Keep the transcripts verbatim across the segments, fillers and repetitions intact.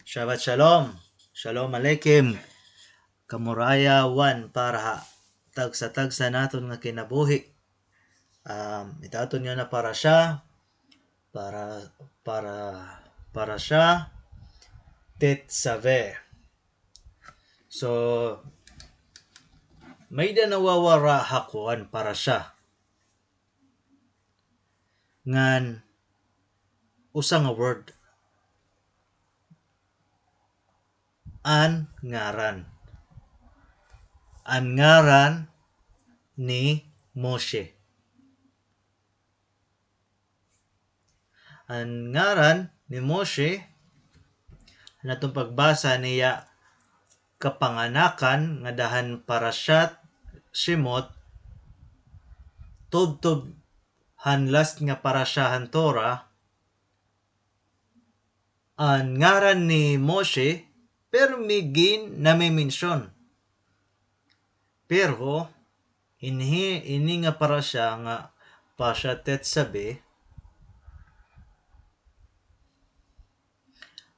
Shabbat Shalom. Shalom Aleichem. Kamurayawan para ha tagsa-tagsa naton nga kinabuhi. Um, it aton yana parasha, para, para, parasha Tetzaveh. So, may-ada nawawara ha kuan parasha. Ngan usa nga word. An ngaran. An ngaran ni Moshe. An ngaran ni Moshe, an aton pagbasa niya kapanganakan ngada han Parashat Shemot, tubtob han last nga parasha han Torah, an ngaran ni Moshe, pirmi gin-, namimensyon. Pero, inhi-, ini nga parasha nga Parashat Tetzaveh,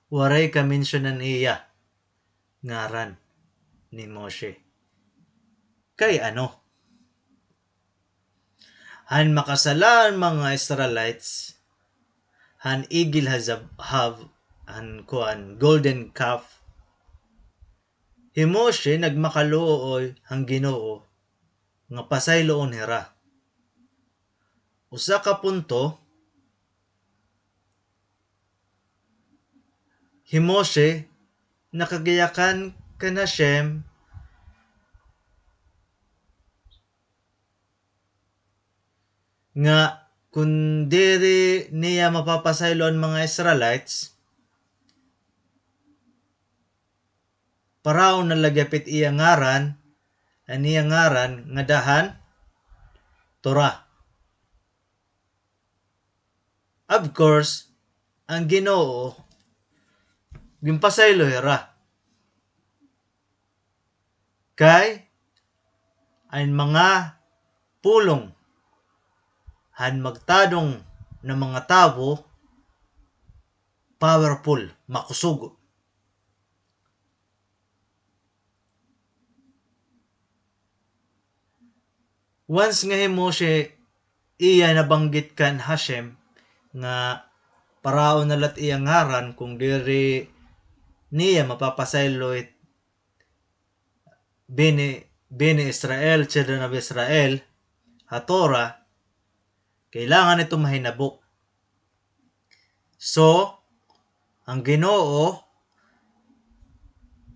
waray kamensyon an iya ngaran ni Moshe. Kay ano? Han makasala an mga Israelites, han igil ha zab-, hav-, han kuan, golden calf, hi Moshe nagmakaluoy han Ginoo nga pasayloon hira. Usa ka punto, hi Moshe nakagiyakan kan Hashem nga kon diri niya mapapasaylo an mga Israelites, paraon na la gihap it iya ngaran, an iya ngaran ngada han Torah. Of course, an Ginoo ginpasaylo hira. Kay an mga pulong han magtadong nga mga tawo, powerful, makusog. Once nga hi Moshe iya nabanggit kan Hashem nga paraon na la it iya ngaran kon diri niya mapapasaylo it Bnei, Bnei Israel, children of Israel, ha Torah, kailangan ito mahinabo. So, an Ginoo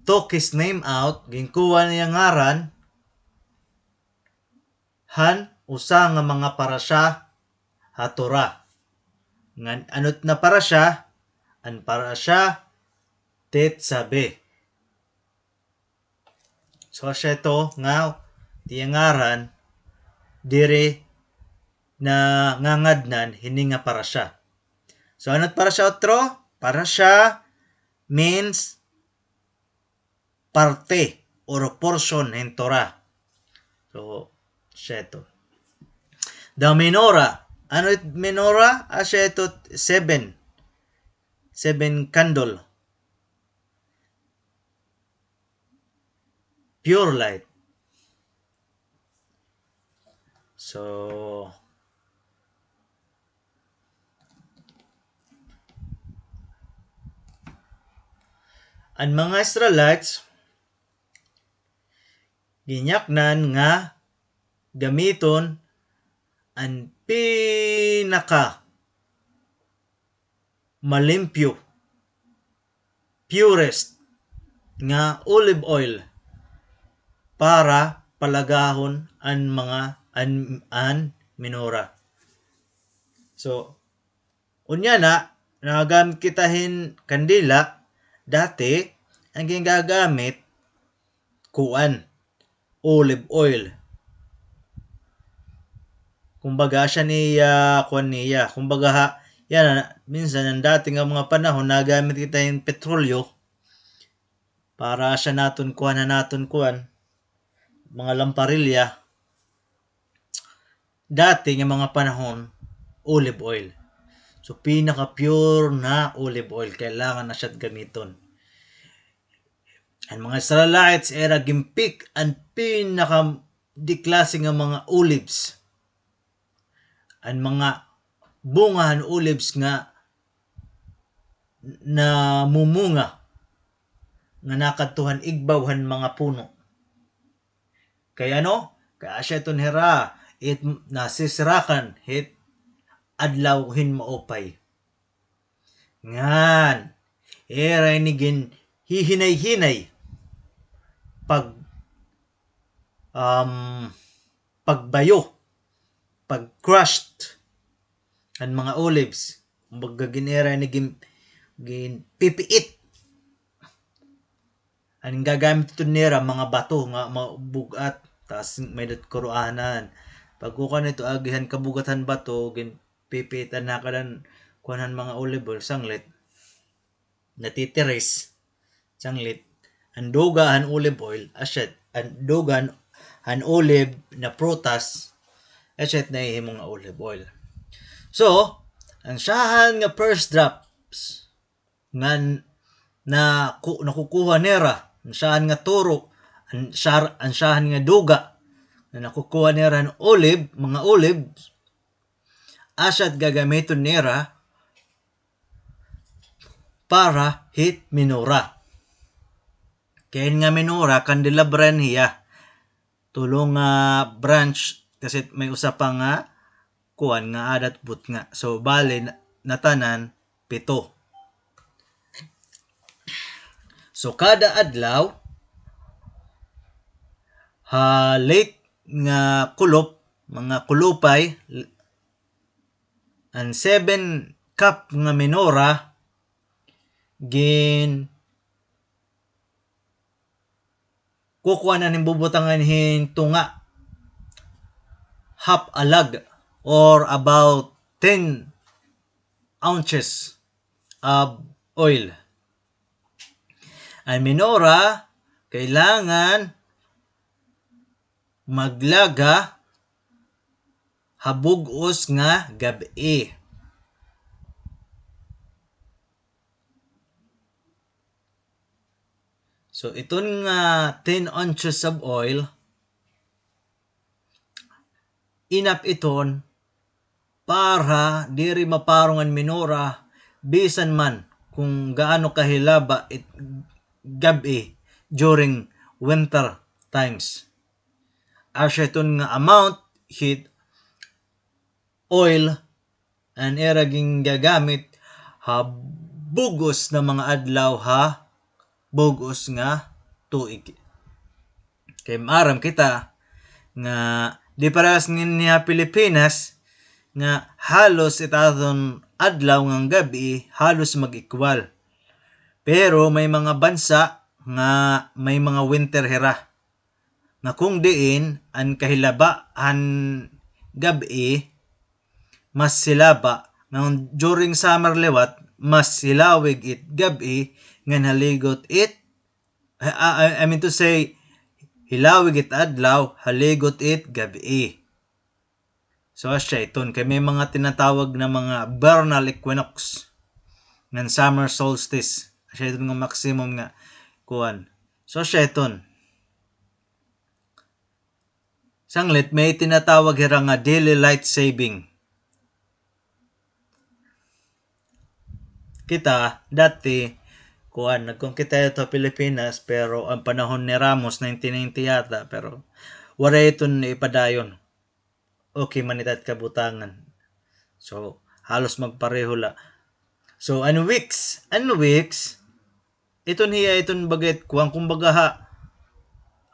took his name out, ginkuha niya ngaran han usa nga mga parasha ha Torah. Ngan ano it na parasha? An parasha Tetzaveh. So, asya ito nga it iya ngaran diri nangangadnan hini nga parasha. So, ano it parasha otro? Parasha means parte or portion hin Torah. So, asya ito. The menorah. Ano it menorah? Asya ito seven. Seven candle. Pure light. So, an mga Israelites, ginyaknan nga gamiton an pinaka malimpyo, purest nga olive oil para palagahon an mga, an, an menorah. So, unya na, nagagamit kita hin kandila, dati, an ginagamit, kuan, olive oil. Kumbaga, asya niya, kuan niya. Kumbaga, ha, yana, minsan, an dati nga mga panahon, nagamit kita hin petrolyo para asya naton kuan, ha naton kuan, mga lamparilya. Dati nga mga panahon, olive oil. So, pinaka-pure na olive oil, kailangan na siya gamiton. An mga Israelites, ira ginpick an pinaka di klase nga mga olives. An mga bunga han olives nga namumunga, nga nakadto han igbaw han mga puno. Kay ano? Kay asya iton hira, it nasisrakan hit adlaw hin maupay. Ngan, ira ini ginhihinay-hinay pag, um, pagbayo, pag-crushed an mga olives. Kumbaga, gin-, ira ini gin-, ginpipiit. An gagamit iton nira, mga bato nga mabug-at, tas may dat kuruanan. Pagkukuan ito, agihan kabug-at han bato, ginpipitan na kanan kuan han mga olive oil, sanglit. Natitiris, sanglit. An duga han olive oil, asya, an duga han, han olive na prutas, asya nahihimo nga olive oil. So, an syahan nga first drops, nga n-, na ku-, nakukuha nira, an syahan nga turo, an syar-, an syahan nga duga, na nakukuha nira han olive, mga olive, asya it gagamiton nira para hit menorah. Kay nga menorah, candelabra hiya. Tulo nga branch, kasi may usa pa nga kuan nga adat butnga. So, bali, na-, natanan, pito. So, kada adlaw, ha late nga kulop, mga kulupay, an seven cup nga menorah, gin- kukuanan hin bubutangan hin tunga, half a log, or about ten ounces of oil. An menorah, kailangan maglaga ha bug-os nga gab-i. So, iton nga ten ounces of oil, enough iton para diri maparong an menorah, bisan man kung gaano kahilaba it gab-i during winter times. Asya iton nga amount hit oil an ira gingagamit ha bug-os na mga adlaw ha bug-os nga tuig. Kay maaram kita nga di parehas nginhi ha Pilipinas nga halos it aton adlaw ngan gab-i halos mag-equal. Pero may mga bansa nga may mga winter hira. Nga kung diin an kahilaba han gab-i mas hilaba, ngan during summer liwat, mas hilawig it gab-i ngan haligot it, I, I, I mean to say, hilawig it adlaw, haligot it gab-i. So, asya iton, kay may mga tinatawag na mga vernal equinox ngan summer solstice. Asya iton nga maximum nga kuan. So, asya iton. Sanglit, may tinatawag hira nga daily light saving. Kita, dati, kuan, nagkuan kita didto ha Pilipinas, pero an panahon ni Ramos, nineteen ninety yata, pero waray iton ipadayon. Okay man ita it kabutangan. So, halos magpareho la. So, an wicks, an wicks, iton hiya, iton baga it kuan, kumbaga ha,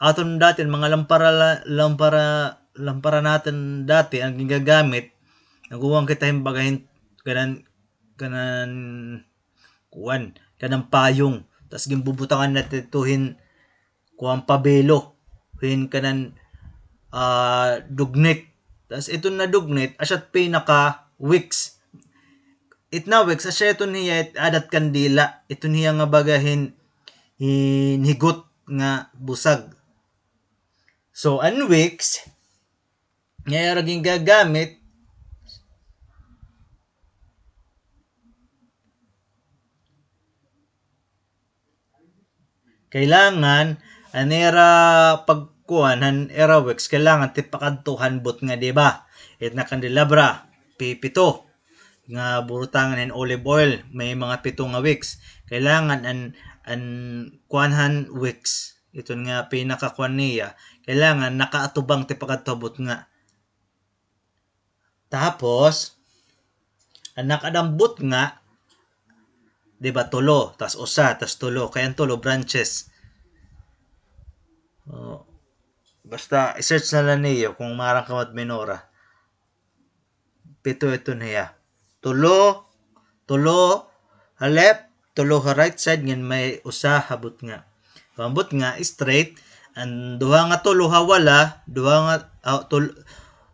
aton dati, mga lampara la-, lampara, lampara naton dati, an gingagamit, nagkukuan kita hin baga hin, kanan, kanan, kuan, kanan payong. Tas ginbubutangan naton ito hin kuan, pabelo, hin kanan, ah, dugnit. Tas iton nga dugnit, asya it pinaka wicks. It nga wicks, asya iton hiya, it adat kandila. Iton hiya nga baga hin, hin higot nga busag. So, an wicks, nga ira gingagamit, Kailangan, an ira pagkuan, han ira wicks, kailangan tipakadto han butnga, di ba? It na kandelabra, pi-, pito. Nga burutangan hin olive oil, may mga pito nga wicks. Kailangan an, an kuan han wicks, iton nga pinakakuan niya, kailangan nakaatubang tipakadto ha butnga. Tapos, an nakadambot nga, di ba, tulo, tas usa, tas tulo, kay an tulo branches. Oh, basta, i-search na la niyo kon maaram kamo it menorah. Pito iton hiya. Tulo, tulo ha left, tulo ha right side, ngan may usa ha butnga. An butnga straight, an duha nga tulo ha wala, duha nga, ah, tul-,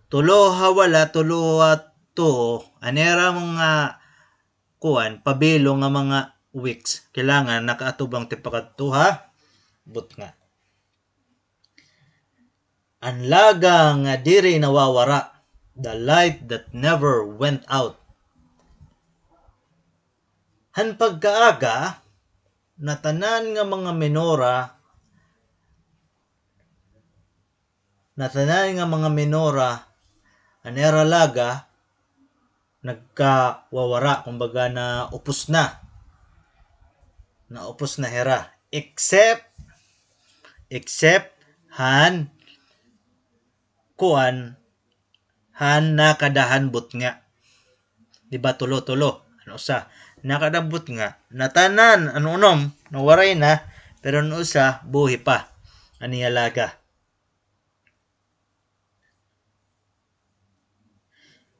tulo ha wala, tulo ha tuo, an ira mga kuan, pabilong nga mga wicks. Kailangan nakaatubang tipakadto ha butnga. An laga nga diri nawawara, the light that never went out. Han pagkaaga, natanan nga mga menorah, natanan nga mga menorah, an ira laga, nagkawawara, kumbaga, naupos na. Naupos na hira. Except, except han kuan, han nakada han butnga. Di ba, tulo-tulo? An usa. Nakada han butnga. Natanan, an unom, nawaray na, pero an usa, buhi pa. An iya laga.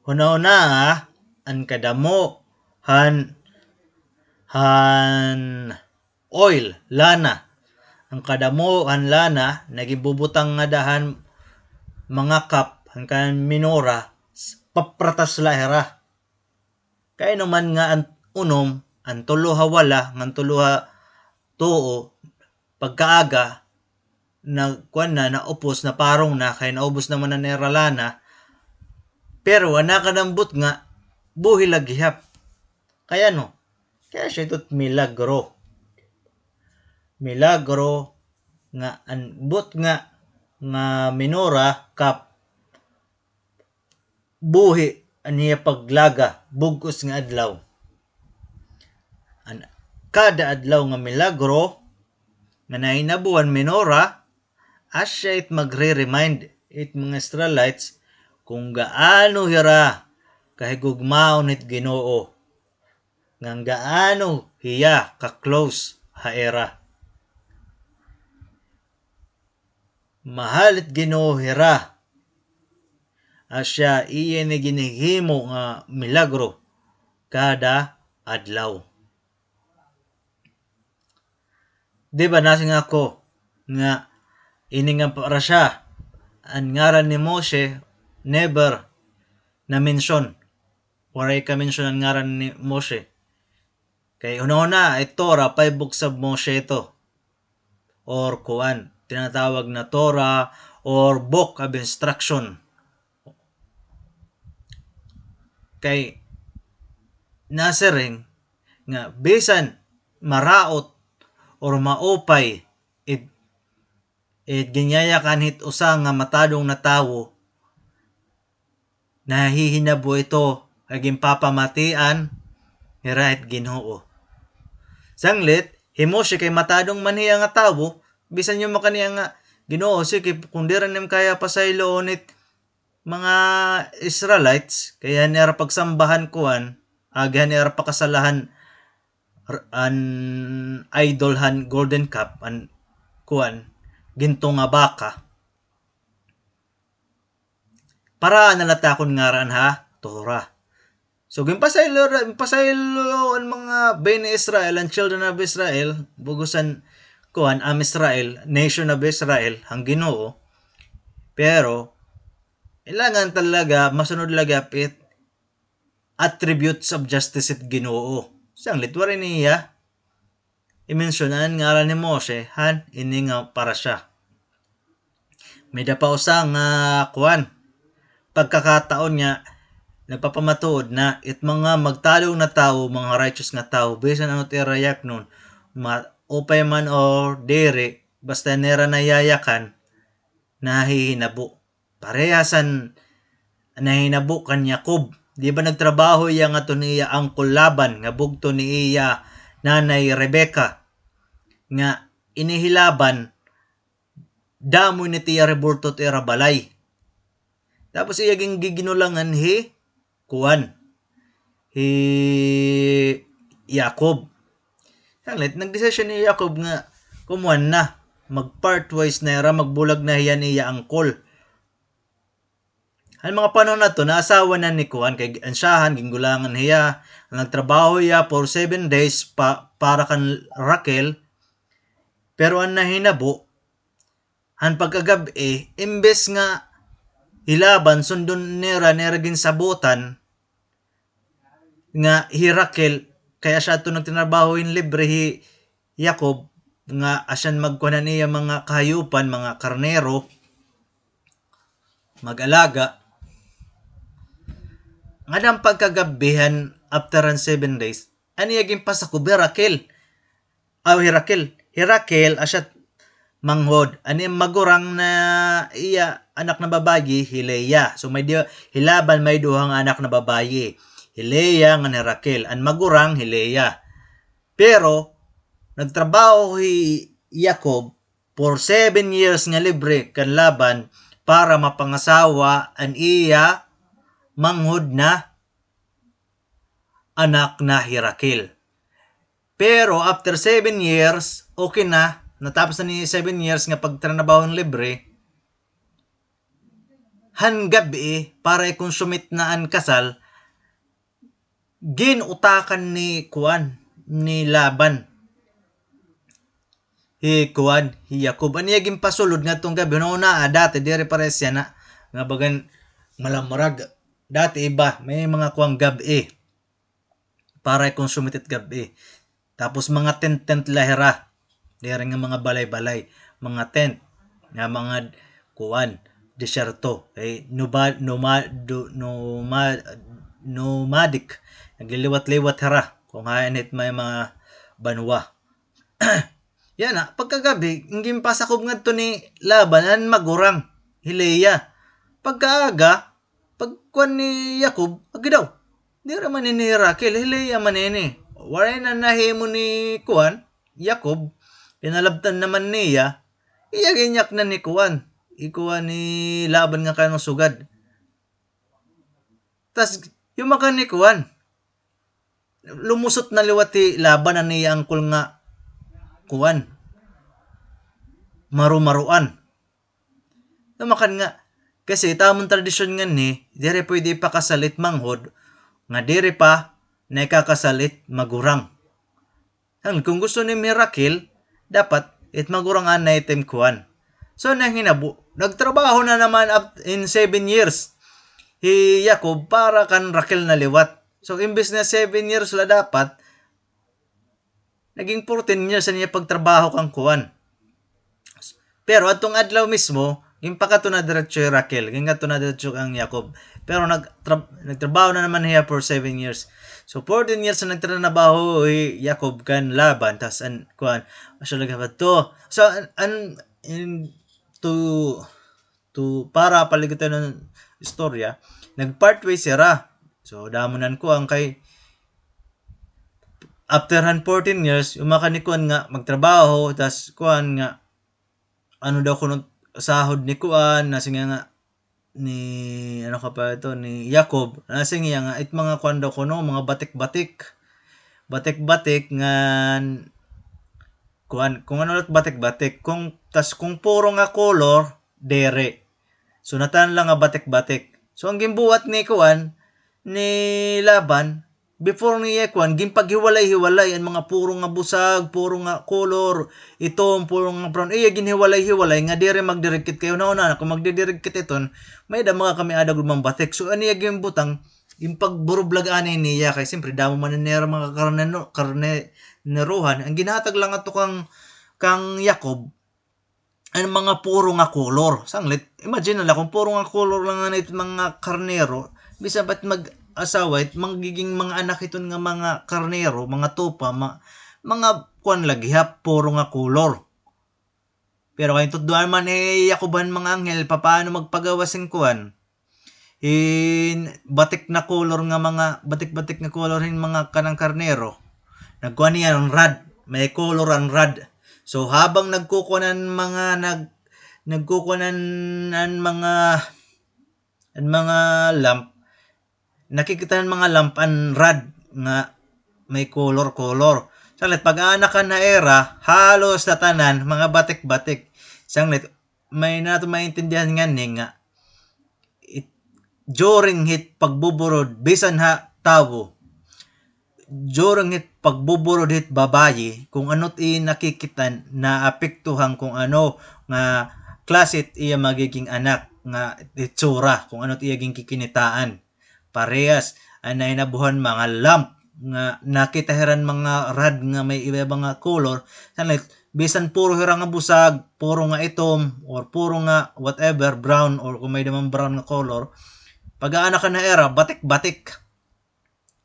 Hunahunaa, an kadamo han, han oil, lana. An kadamo han lana, nga ginbubutang ngada han mga cup, han kan menorah, s-, papratas la hira. Kay ano man nga an unom, an tulo ha wala, ngan tulo ha tuo, pagkaaga, nagkuan na, naupos, naparong na, kay naubos naman an ira lana. Pero an nakada han butnga, buhi la gihap. Kay ano? Kay asya ito it milagro. Milagro nga an butnga nga menorah, cup, buhi an iya paglaga, bug-os nga adlaw. An kada adlaw nga milagro nga nahinabo han menorah, asya it magre-remind it mga Israelites kon gaano hira kahigugmaon hit Ginoo, ngan gaano hiya ka-close ha ira. Mahal it Ginoo hira. Asya iya ini ginhihimo nga milagro kada adlaw. Di ba nasiring ako nga ini nga parasha, an ngaran ni Moshe never na-mention. Waray ka-mention an ngaran ni Moshe. Kay hunahunaa, it Torah, five books of Moshe ito. Or kuan, tinatawag na Torah or Book of Instruction. Kay nasiring nga bisan maraot or maupay it, it ginyayakan hit usa nga matadong na tawo, nahihinabo ito kay ginpapamatian hira hit Ginoo. Sanglit, hi Moshe kay matadong man hiya nga tawo, bisan yumakan niya nga, "Ginoo, sige, kon diri nim kaya pasayloon it mga Israelites, kay han ira pagsamba han kuan, agi han ira pakasala han r-, an idol han golden calf, an kuan, ginto nga baka." Para na la ta kon ngaran ha Torah. So, ginpasaylo ra, ginpasaylo an mga Bnei Israel, an children of Israel, bug-os an, kuan, Am Israel, nation of Israel, han Ginoo. Pero, kailangan talaga, masunod la gihap it attributes of justice it Ginoo. Sanglit, waray niya i-mention an ngaran ni Moshe han ini nga parasha. May-ada pa usa nga kuan, pagkakataon nga nagpapamatuod na it mga magtadong na tawo, mga righteous nga tawo, bisan ano it ira yaknon, ma-, upay man or diri, basta nira nayayakan, nahihinabo. Parehas an nahinabo kan Yakob. Di ba nagtrabaho iya ngadto ni iya Uncle Laban, nga bugto ni iya nanay Rebecca, nga ini hi Laban, damo ini it iya rebulto it ira balay. Tapos iya gin-, giginulangan hi kuan, hi Yakob. Sanglit, nagdesisyon hi Yakob nga kumuan na, mag-part ways na hira, magbulag na hiya ni iya uncle. An mga panahon na to, naasawa na ni kuan, kay an siyahan, gingulangan hiya, nagtrabaho hiya for seven days pa, para kan Raquel, pero an nahinabo, han pagkagab-i, imbes nga hi Laban sundon nira, nira ginsabotan nga hi Raquel, kay asya adto nagtinarbaho hin libre hi Yakob, nga asya an magkuan han iya mga kahayupan, mga karnero, mag-alaga. Ngada han pagkagab-i han after han seven days, an iya ginpasakob hi Raquel. Aw, hi Raquel. Hi Raquel, asya it manghod. An iya magurang na iya anak na babayi, hi Leah. So, may di-, hi Laban may duha nga anak na babayi. Hi Leah ngan hi Raquel. An magurang, hi Leah. Pero, nagtrabaho hi Yakob for seven years nga libre kan Laban para mapangasawa an iya manghod na anak na hi Raquel. Pero after seven years, okay na, natapos na ni seven years nga pagtranabaho nga libre, han gab-i, para i-consummate na an kasal, gin-utakan ni kuan, ni Laban hi kuan, hi Yakob. An iya ginpasulod ngadtong gab-i, hunahunaa, dati, diri pareha yana, nga bagan malamurag. Dati iba, may mga kuan gab-i. Para i-consummate it gab-i. Tapos mga tent-tent la hira. Diri nga mga balay-balay. Mga tent. Nga mga kuan, disyerto. Kay nuba-, numa-, du-, numa-, nomadic. Nagliliwat-liwat hira. Kon hain it may mga banwa. Yana, pagkagab-i, an ginpasakob ngadto ni Laban, an magurang, hi Leah. Pagkaaga, pagkuan ni Yakob, agi daw. Diri man ini hi Raquel, hi Leah man ini. Waray na nahimo ni kuan, Yakob, pinalabtan naman niya, iya ginyaknan ni kuan, hi kuan ni Laban nga kanang sugad. Tas, yumakan ni kuan, lumusot na liwat hi Laban an iya angkol nga kuan, marumaruan. Namakan nga, kasi it amon tradisyon nganhi, diri pwede ipakasal it manghod nga diri pa naikakasal it magurang. Hangin, kon gusto ni Miracle, dapat it magurang anay it im kuan. So, nanghinabo, nagtrabaho na naman up in seven years hi Jacob para kan Raquel na liwat. So, imbes na seven years la dapat, naging fourteen years an iya pagtrabaho kan kuan. Pero adtong adlaw mismo, ginpakadto na diretso hi Raquel, ginpakadto na diretso kan Jacob. Pero nagtra-, nagtrabaho na naman hiya for seven years. So, fourteen years na nagtrabaho hi Jacob kan Laban, tas an, kuan, asya nagkakadto. So, an, an, in, to, to, para paligutan an istorya, nag-part ways hira. So, damo nan kuan kay, after han fourteen years, yumakan ni kuan nga magtrabaho, tas kuan nga, ano daw kuno sahod ni kuan, nasiring nga ni, ano ka pa ito, ni Jacob, nasiring nga, it mga kuan daw kuno, mga batik-batik. Batik-batik ngan, kuan, kon ano la it batik-batik, kon, tas kon puro nga color, diri. So, natan la nga batik-batik. So, an ginbuhat ni kuan, ni Laban, before niya kuan, ginpaghiwalay-hiwalay an mga puro nga busag, puro nga color, itom, puro nga brown. Iya ginhiwalay-hiwalay nga diri magdirigkit kay hunahunaa na kon magdidirigkit iton, may-ada makakamiada gud man batik. So, an iya ginbutang, ginpagburublag anay niya kay siyempre damo man nira mga karne-, karnerohan. An ginhatag la ngadto kang, kang Jacob, an mga puro nga color. Sanglit, imagine na la kon puro nga color la ngani it mga karnero, bisan pa it mag-asawa, it magiging mga anak hiton nga mga karnero, mga tupa, ma-, mga kuan la gihap, puro nga kolor. Pero kay tutdoan man ni Yakob han mga anghel, papaano magpagawas hin kuan? Hin batik na kolor nga mga, batik-batik nga kolor hin mga kanang karnero. Nagkuan hiya hin rod, may kolor an rod. So, habang nagkukuan an mga nag-, nagkukuan an, an mga an mga lamp, nakikita han mga lamp an rod nga may kolor-kolor. Sanglit, pag-aanakan ha ira, halos tatanan, mga batik-batik. Sanglit, may naton maintindihan ngani nga, it-, during hit pagbuburod, bisan ha tawo, during hit pagbuburod hit babayi, kung ano it iya nakikita, naapektuhan kung ano nga klase it iya magiging anak nga itsura, kung ano it iya ginkikinitaan. Parehas, an nahinabuhan mga lamp nga nakita hira han mga rod nga may iba-iba nga color, sanglit, bisan puro hira nga busag, puro nga itom, or puro nga whatever, brown, or kung may-ada man brown nga color, pag-aanakan ha ira, batik-batik.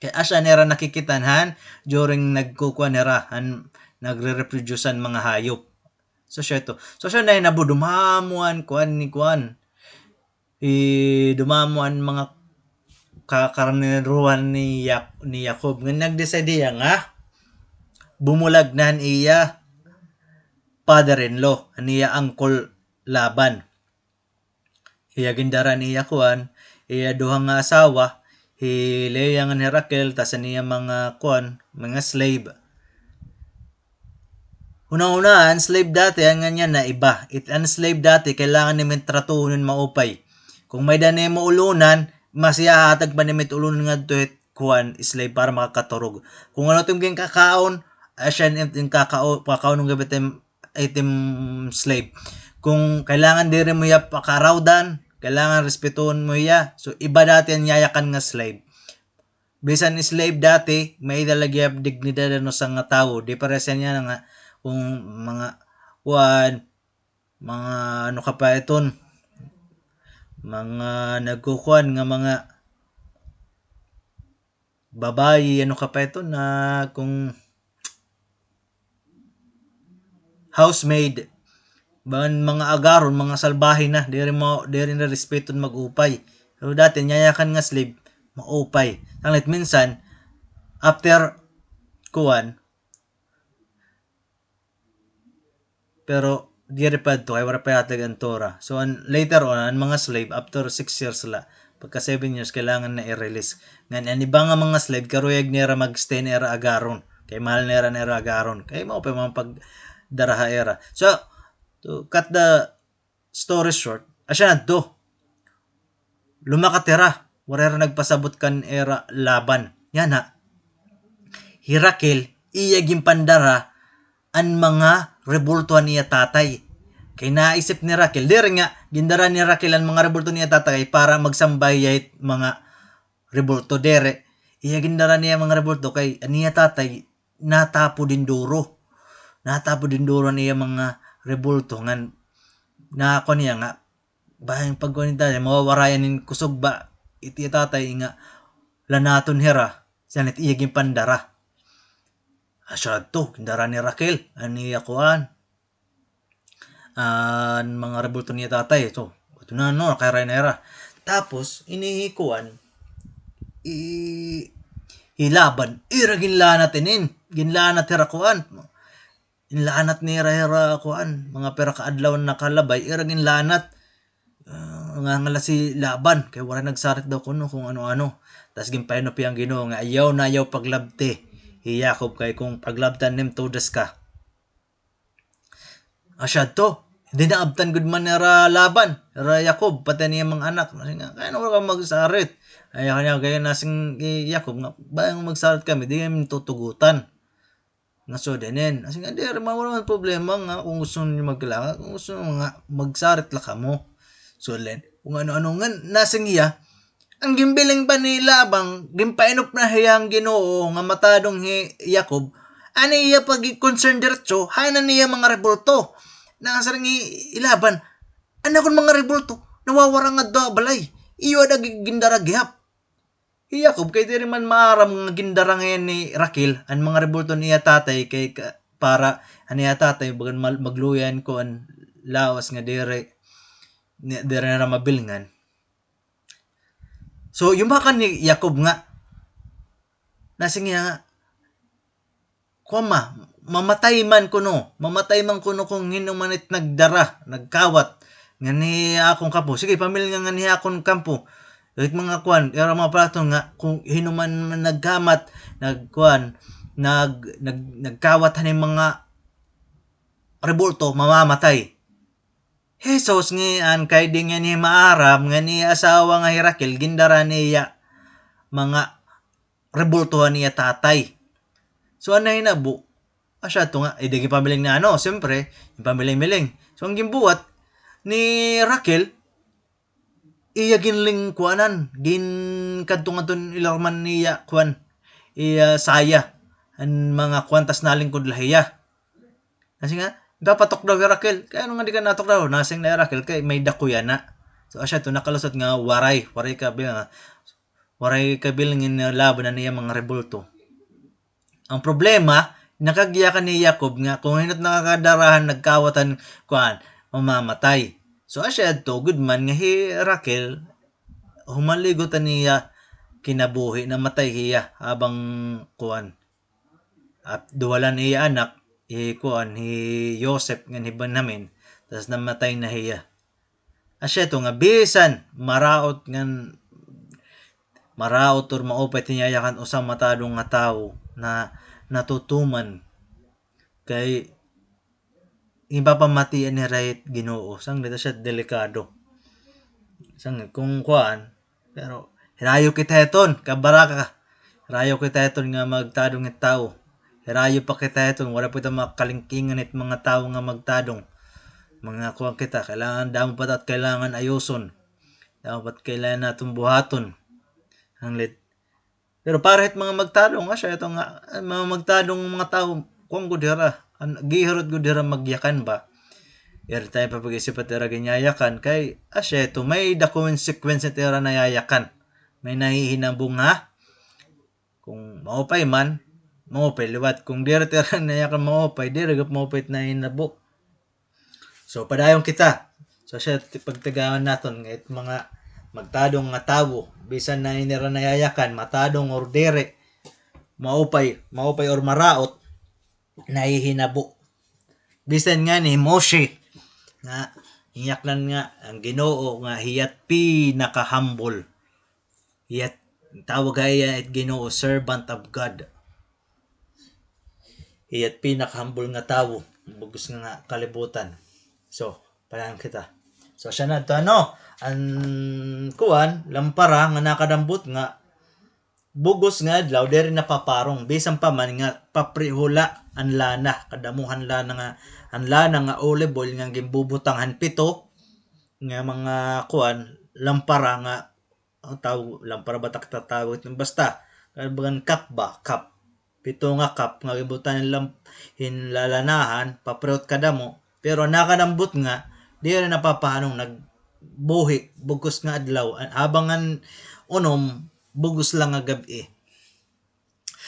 Kay asya nira nakikita han during nagkukuan hira, han nagre-reproduce an mga hayop. So, siya ito. So, siya nahinabo dumamo an kuan ni kuan. I, dumamo an mga kakarneruhan ni Yak-, ni Yakob. Nga nag-decide hiya nga bumulag na han iya father-in-law, han iya uncle Laban. Iya gindara an iya kuan, iya duha nga asawa, hi Leah ngan hi Raquel, tas an iya mga kuan, mga slave. Hunahunaa, an slave dati, an ngan niyan naiba. It, an slave dati, kailangan nimo tratuhon hin maupay. Kung may-ada nimo ulonan, mas ihahatag pa nimo it ulonan ngadto hit kuan, slave para makakaturog. Kung ano it im ginkakaon, asya it im kakao-, kakaunon gihap it im, it im slave. Kung kailangan diri mo hiya pakarawdan, kailangan respetuhon mo hiya. So, iba dati an yayakan nga slave. Bisan slave dati, may-ada la gihap dignidad an usa nga tawo. Di pareha niyan nga kung mga, kuan, mga ano ka pa iton, mga nagkukuan nga mga babayi, ano ka pa iton, na kung housemaid, ban mga agaron, mga salbahe na, diri mo, diri na respeton mag-upay. Pero dati, an yayakan nga slave, maupay. Sanglit minsan, after, kuan, pero diri pa adto, kay waray pa ihatag an Torah. So, an, later on, an mga slave, after six years la, pagka seven years, kailangan na i-release. Ngan, an iba nga mga slave, karuyag nira mag-stay han ira agaron. Kay mahal nira an ira agaron. Kay mao pa man pagdara ha ira. So, to cut the story short, asya na adto. Lumakat hira, waray hira nagpasabot kan ira Laban. Yana, hi Raquel, iya ginpandara an mga rebulto han iya tatay. Kay naisip ni Raquel, diri nga, gindara ni Raquel an mga rebulto han iya tatay para magsamba hiya hit mga rebulto, diri. Iya gindara niya mga rebulto kay an iya tatay natapod hin duro. Natapod hin duro an iya mga rebulto ngan nakuan niya nga, bangin pagkuan ni tatay, mawawarayan hin kusog ba it iya tatay nga lanaton hira, sanglit iya ginpandara. Asya adto, gindara ni Raquel an iya kuan, an mga rebulto niya tatay. So, ito na, no, nakairay na hira. Tapos, ini hi kuan, i-, hi Laban, ira ginlanat inin, ginlanat hira kuan. Ginlanat nira hira kuan, mga pira ka adlaw nakalabay, ira ginlanat. Ah, nga, nga la si Laban, kay waray nagsarit daw kuno kung ano-ano. Tas ginpainop hiya han Ginoo nga, ayaw na, ayaw paglabti hi Yakob, kay kung paglabtan nim, todas ka. Asya adto. Di naabtan gud man hira Laban, hira Yakob, pati an iya mga anak. Nasiring nga, kay ano ka magsarit? Ay, kanya, kay nasiring hi Yakob nga, bangin magsarit kami, di kami tutugutan. Nga sud inin. Nasiring nga, diri man, wala man problema nga kung gusto niyo magkilala, kung gusto niyo nga magsarit la kamo. Sud la inin. Kung ano-ano nga, nasiring hiya, An ginbiling pa ni Laban, ginpainop na hiya han Ginoo nga matadong hi Yakob, an iya pag-concern diretso, han iya mga rebulto. Nasiring hi Laban, an akon mga rebulto, nawawara ngadto ha balay. Iyo ada gi-, gindara gihap. hi Jacob, kay diri man maaram nga gindara ngay-an ni Raquel an mga rebulto han iya tatay, kay ka-, para an iya tatay, bagan mal-, magluya an kuan, lawas nga diri, ni-, diri nira mabilngan. So, yumakan hi Jacob nga, nasiring hiya nga, "Kuan ma, mamatay man kuno, mamatay man kuno kon hin-o man it nagdara, nagkawat nganhi akon kampo. Sige, pamilnga nganhi akon kampo." It mga kuan, ira mga palaton nga kon hin-o man nagkamat, nagkuan, nag-, nag-, nagkawat han mga rebulto, mamamatay. Jesus ngay-an kay diri niya maaram nga an iya asawa nga hi Raquel, gindara niya mga rebulto han iya tatay. So, an nahinabo, asya to nga, eh, di ginpamiling na ano, siyempre, ginpamiling-miling. So, an ginbuhat ni Raquel, iya ginlingkuanan, ginkadto ngadto ilarom han iya, kuan, iya saya, an mga kuan, tas nalingkod la hiya. Nasiring nga, "Dapat tukdaw hi Raquel. Kay ano nga di ka natukdaw?" Nasiring na hi Raquel, kay may dako yana. So, asya to, nakalusot nga waray, waray kabil nga, waray kabil nga laban an iya mga rebulto. An problema, nakagiyakan hi Jacob nga kon hin-o it nakakadara han nagkawat han kuan, mamamatay. So, asya adto, gud man nga hi Raquel, humaligot an iya kinabuhi, namatay hiya habang kuan, at duha la an iya anak, hi kuan, hi Joseph ngan hi Benjamin, tas namatay na hiya. Asya to nga bisan maraot ngan, maraot or maupay it yayakan usa matadong nga tawo na natutuman kay ginpapamatian hira hit Ginoo. Sanglit asya delikado. Sanglit kon kuan, pero hirayo kita hiton, kabaraka. Hirayo kita hiton nga magtadong hit tawo. Hirayo pa kita hiton, waray pa kita makalingkingan hit mga tawo nga magtadong. Mga kuan kita, kailangan, damo pa it kailangan ayuson. Damo pa it kailangan naton buhaton. Sanglit. Pero para hit mga magtadong, asya ito nga, an mga magtadong mga tawo, kuan gud hira, an, gihirot gud hira magyakan ba. Ira tayo pa pag-isip it ira ginyayakan, kay, asya ito, may dako nga consequence it ira nayayakan. May nahihinabo nga, kon maupay man, maupay liwat. Kon diri it ira nayayakan maupay, diri gud maupay it nahinabo. So, padayon kita. So, asya it pagtagawan naton nga it mga magtadong nga tawo, bisan na ini ira nayayakan, matadong or diri, maupay, maupay or maraot, nahihinabo. Bisan ngani hi Moshe, nga, inyaklan nga, an Ginoo nga hiya it pinaka-humble. Hiya it, tawag ha iya it Ginoo, servant of God. Hiya it pinaka-humble nga tawo, bug-os nga, nga kalibutan. So, padayon kita. So, asya na ito, ano, an, kuan, lampara nga nakadambot nga, bug-os nga adlaw, diri napaparong. Bisan pa man nga papriho la an lana, kadamo han lana nga, an lana nga olive oil nga ginbubutang han pito, nga mga, kuan, lampara nga, an tawag, lampara ba it tatawag, basta, kay bagan cup ba, cup. Pito nga cup nga gibutang hin lam-, hin lalanahan, papriho it kadamo, pero nakadambot nga, diri napapahanong nagbuhi, bug-os nga adlaw, habang an unom, bug-os la nga gab-i.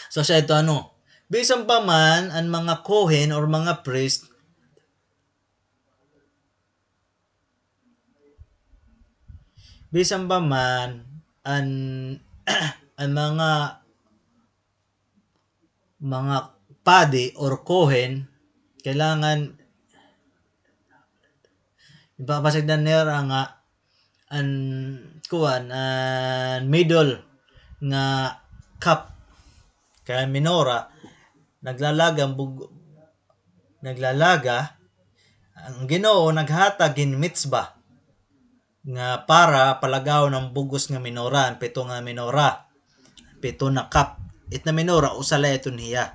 So, asya ito, ano, bisan pa man an mga Kohen or mga priest, bisan pa man an, an mga, mga padi or Kohen, kailangan ipapasagdan nira nga an, kuan, an middle nga cup. Kay an menorah, naglalaga an bug-, naglalaga, an Ginoo naghatag hin mitzvah nga para palagawon an bug-os nga menorah, an pito nga menorah, an pito nga cup. It na menorah, usa la iton hiya.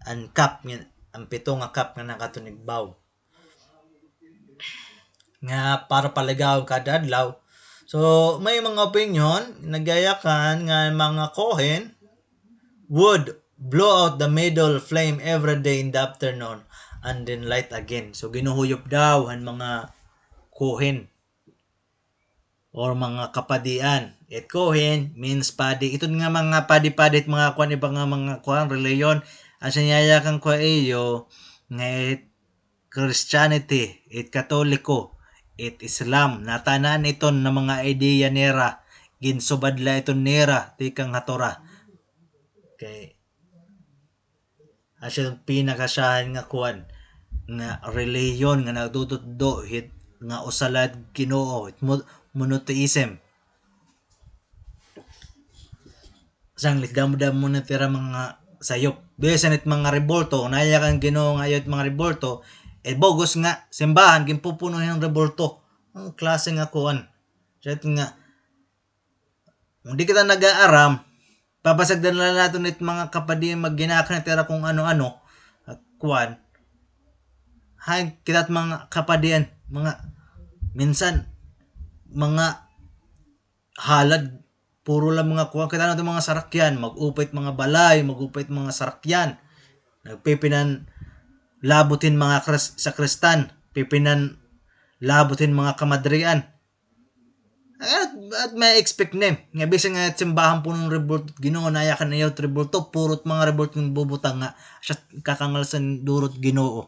An cup nga, an pito nga cup nga nakatunigbaw. Nga para palagawon kada adlaw. So, may mga opinyon, nagyayakan nga mga Kohen would blow out the middle flame every day in the afternoon and then light again. So, ginuhuyop daw han mga Kohen. or mga kapadian. It Kohen means padi. Iton nga mga padi-padi, it mga kuan, iba nga mga kuan, relihiyon. Asya nga yakan ko ha iyo nga it Christianity, it Katoliko, it Islam, natanan iton nga mga ideya nira, ginsubad la iton nira tikang ha Torah. Okay. Asya it pinakasyahan nga kuan, nga relihiyon nga nagtututdo hit nga usa la it Ginoo, it mo-, monotheism. Sanglit damo-damo na it ira mga sayop. Bisan it mga rebulto, nayakan Ginoo nga ayaw it mga rebulto, eh, bug-os nga simbahan, ginpupuno hin rebulto. An klase nga kuan. Asya it nga, kung di kita nag-aaram, papasagdan la naton it mga kapadian, magginhakan it ira kung ano-ano. Kuan. Hain kita it mga kapadian, mga, minsan, mga halad, puro la mga kuan. Kita naton mga sarakyan, mag-upay it mga balay, mag-upay it mga sarakyan. Nagpipinanlabot hin mga kris-, sakristan, pipinanlabot hin mga kamadrian. At, at ma-expect nim nga bisan nga it simbahan puno hin rebulto, Ginoo, nayakan ayaw it rebulto, puro it mga rebulto nga bubutang nga asya kakangal san duro it Ginoo.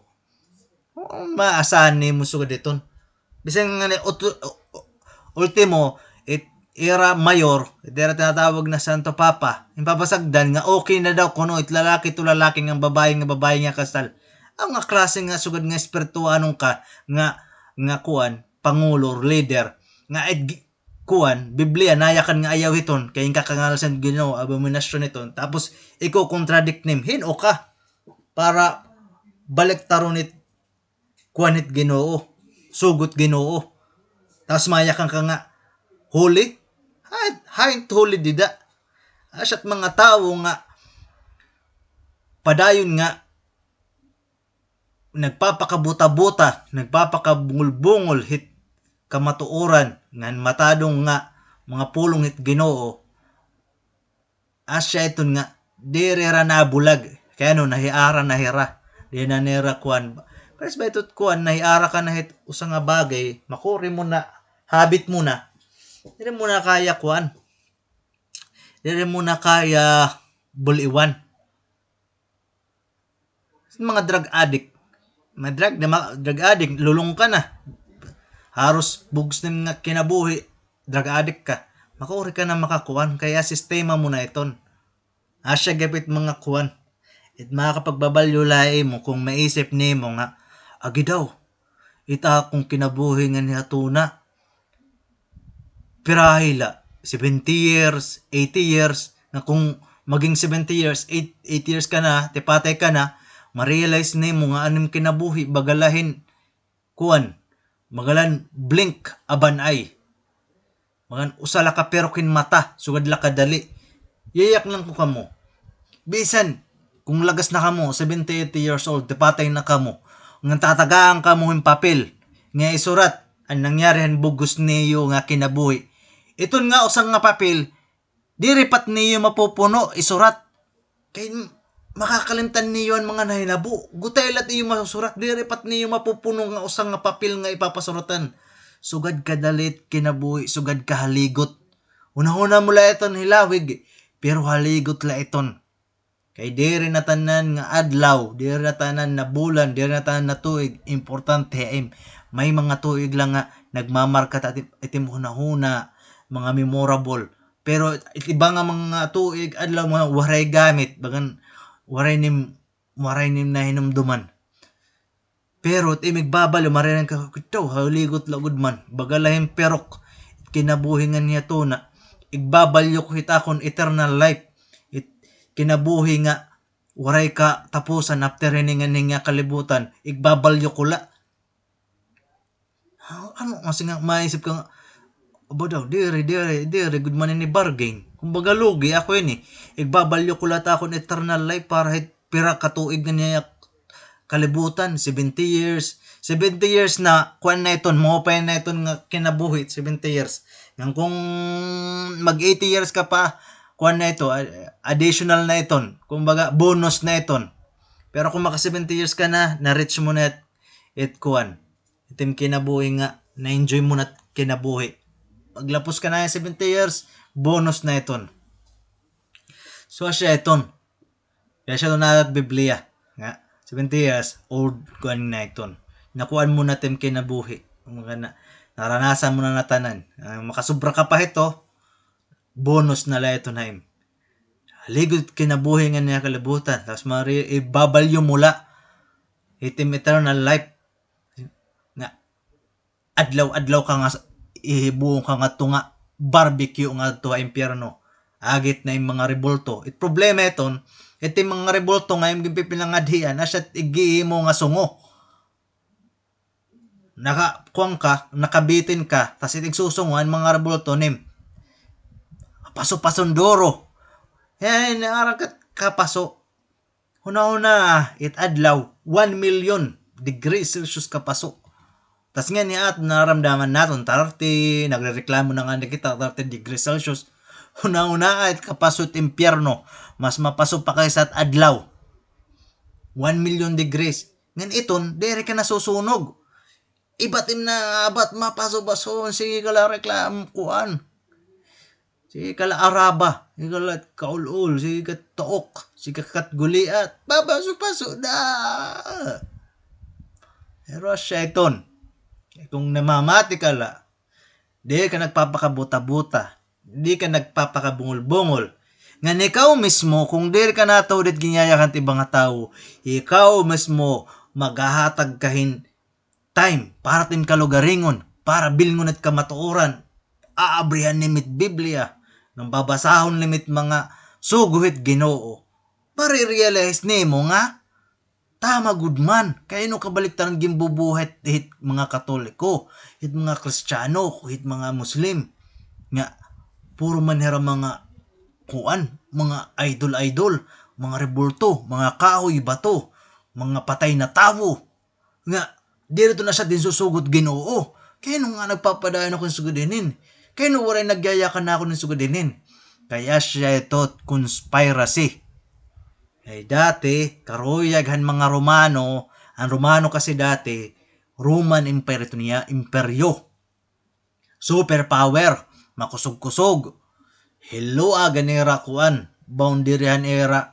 Oo, maasahan nimo sugad iton. Bisan nga ni ut-, ultimo, it ira mayor, it ira tinatawag na Santo Papa, ginpapasagdan nga okay na daw kuno it lalaki to lalaki ngan babaye nga babaye nga kasal. Ano nga klase nga sugad nga espirituhanon ka nga, nga kuan, pangulo or leader, nga it gi-, kuan, Biblia, nayakan nga ayaw hiton, kay ginkakangalan san Ginoo, abominasyon hiton. Tapos, iko-contradict nim, hin-o ka para baliktaron it kuan hit Ginoo, sugo hit Ginoo. Tapos mayakan ka nga holy? Hain, hain it holy dida? Asya it mga tawo nga padayon nga nagpapakabuta-buta, nagpapakabungol-bungol hit kamatuoran ngan matadong nga mga pulong hit Ginoo. Asya iton nga, diri hira nabulag. Kay ano, nahiara na hira. Di na nira kuan. Pares ba ito kuan, nahiara ka na hit usa nga bagay, makuri mo na, habit mo na. Diri mo na kaya kuan. Diri mo na kaya bul-iwan. Mga drug addict. May drug, di ma-, drug addict, lulong ka na. Haros bug-os nim nga kinabuhi, drug addict ka. Makuri ka na makakuan, kay sistema mo na iton. Asya gihap it mga kuan. It makakapagbabalyo la ha imo kung maisip nimo nga, agi daw, it akon kinabuhi nganhi ha tuna. Pirahi la, seventy years, eighty years, nga kung maging seventy years, eight, eight years ka na, tipatay ka na, ma-realize nimo nga an im kinabuhi, baga la hin, kuan, baga la hin blink of an eye. Bagan usa la ka pirok hin mata, sugad la kadali. Yayak lang ko kamo. Bisan, kung lagas na kamo, seventy, eighty years old, tipatay na kamo, ngan tatagaan kamo hin papel, nga isurat, an nangyari han bug-os niyo nga kinabuhi. Iton nga usa nga papel, diri pa it niyo mapupuno, isurat. Kay m-, makakalimtan niyo an mga nahinabo. Gutay la it iyo masusurat, diri pa it niyo mapupuno nga usa nga papel nga ipapasuratan. Sugad kadali it kinabuhi, sugad kahaligot. Hunahuna mo la iton hilawig, pero haligot la iton. Kay diri na tanan nga adlaw, diri na tanan na bulan, diri na tanan na tuig importante ha im-, may mga tuig la nga nagmamarka ta it im-, it im hunahuna, mga memorable. Pero it iba nga mga tuig, adlaw, mga waray gamit, bagan waray nim, waray nim nahinumduman. Pero it im igbabalyo, mariran ka, kitaw, haligot la gud man. Baga la hin pirok, it kinabuhi nganhi ha tuna. Igbabalyo ko hit akon eternal life. It kinabuhi nga waray katapusan after hini nganhi nga kalibutan. Igbabalyo ko la. Ha, ano nga, sige nga, maisip ka nga, aba daw, diri, diri, diri gud man ini bargain. Kumbaga, lugi ako ini. Igbabalyo ko la it akon eternal life para hit pira ka tuig nganhi nga kalibutan, seventy years. Seventy years na, kuan na iton, maupay na iton nga kinabuhi, seventy years. Ngan kung mag-eighty years ka pa, kuan na ito, a-, additional na iton. Kumbaga, bonus na iton. Pero kung maka-seventy years ka na, na-reach mo na it, it kuan. It im kinabuhi nga, na-enjoy mo na it kinabuhi. paglapos ka na seventy years, bonus na iton. So, asya iton. Kay asya iton naat Biblia. Nga, seventy years old, kuan na iton. Nakuan mo na tim kinabuhi. Mga na, naranasan mo na natanan. Ah, makasubra ka pa hito, bonus na la iton ha im. Haligod kinabuhi nga niya kalibutan. Tapos mari, ibabalyo mo la. Itim eternal life. Nga, adlaw-adlaw ka nga s-, ihibuon ka ngadto nga barbecue ngadto ha impyerno. Agit na im mga rebulto. It problema iton, it im mga rebulto nga im ginpipinangadhian, asya it ighihimo nga sungo. Naka, kuan ka, nakabitin ka, tas it igsusungo an mga rebulto nim. Paso-pason duro. Yan, aram kat kapaso. Hunahuna, it adlaw, one million degrees Celsius kapaso. Tas ngan ni at naramdaman naton thirty, nagrereklamo na nga na kita thirty degrees Celsius. Hunahuna, it kapaso it impyerno, mas mapaso pa kaysa it adlaw. One million degrees. Ngan iton, diri ka nasusunog. Ibat im na, abat mapaso-paso, sige ka la reklamo, kuan. Sige ka la araba, sige ka la kaul-ol, sige ka tuok, sige ka katguliat. Papaso-paso na. Pero asya iton. Kung namamati ka la, di ka nagpapakabuta-buta, di ka nagpapakabungol-bungol. Ngan ikaw mismo, kung diri ka natuod it ginyayakan it iba nga tawo, ikaw mismo maghahatag ka hin time para it im kalugaringon, para bilngon it kamatuoran, aabrihan nim it Biblia, ngan babasahon nim it mga sugo hit Ginoo. Marirealize nimo nga, tama gud man, kay ano kabaliktaran ginbubuhat hit mga Katoliko, hit mga Kristiyano, hit mga Muslim, nga puro man hira mga kuan, mga idol-idol, mga rebulto, mga kahoy, bato, mga patay na tawo. Nga, diri to na siya ginsusugo it Ginoo. Kay ano nga nagpapadayon ako hin sugad hinin? Kay ano waray nagyayakan na ako hin sugad hinin? Kay asya ito conspiracy. Kay dati, karuyag han mga Romano, an Romano kasi dati, Roman Empire ito niya, imperyo. Superpower, makusog-kusog. Hiluag an ira kuan, boundary han ira,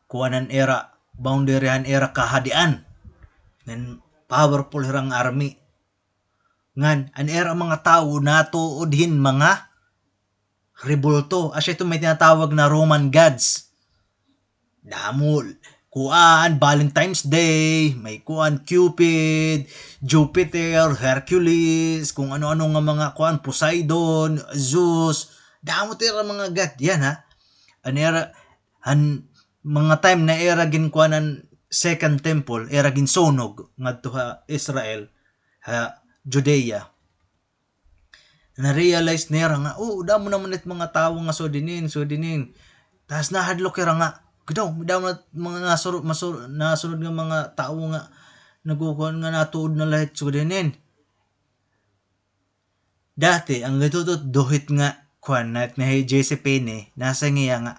kuan han ira, boundary han ira kahadian. Ngan powerful hira nga army. Ngan, an ira mga tawo natuod hin mga rebulto. Asya ito may tinatawag na Roman gods. Damo, kuan, Valentine's Day, may kuan, Cupid, Jupiter, Hercules, kung ano-ano nga mga kuan, Poseidon, Zeus, damo it ira mga god, yan ha. An ira, an mga time na ira ginkuan an second temple, ira ginsunog ngadto ha Israel, ha Judea. Na-realize nira nga, "Oh, damo naman it mga tawo nga sugad hinin, sugad hinin." Tas nahadlok hira nga, "Gadaw, may damo na mga nasuru-, masuru-, nasunod nga mga tawo nga nagkukuan nga natuod na la hit sugad hinin." Dati, an gintututdo hit nga kuan, na, na hi J C Penney, nasiring hiya nga,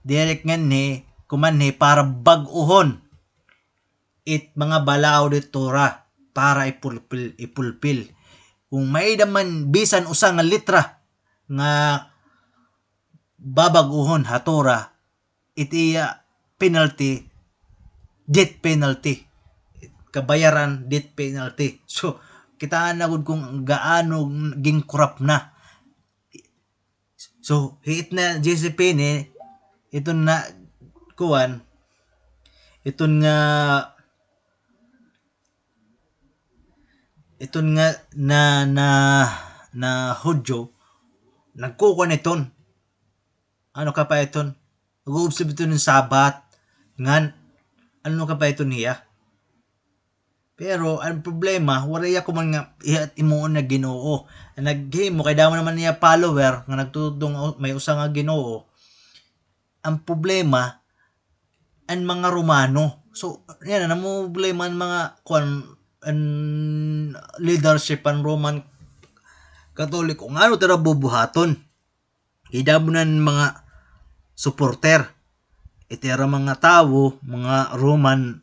diri nganhi, kumanhi para bag-ohon it mga balaod hit Torah para ipulpil, ipulpil. Kung may-ada man bisan usa nga litra nga babag-ohon ha Torah, it iya penalty, death penalty. Kabayaran, death penalty. So, kitaa na gud kung gaano ginkorap na. So, hiit na J C Penney, iton na, kuan, iton nga, iton nga na, na, na Hudyo, nagkukuan iton. Ano ka pa iton? Nag-uobserve iton hin Sabbath. Ngan, ano ka pa iton hiya? Pero an problema, waray ako man nga hiya it himuon nga Ginoo. An naghimo, kay damo naman niya follower nga nagtututdo nga may usa nga Ginoo. An problema, an mga Romano. So, yana, namumroblema an mga, kuan, an leadership an Roman Katoliko. Ngano it ira bubuhaton? Kay damo na an mga supporter. It ira mga tawo, mga Roman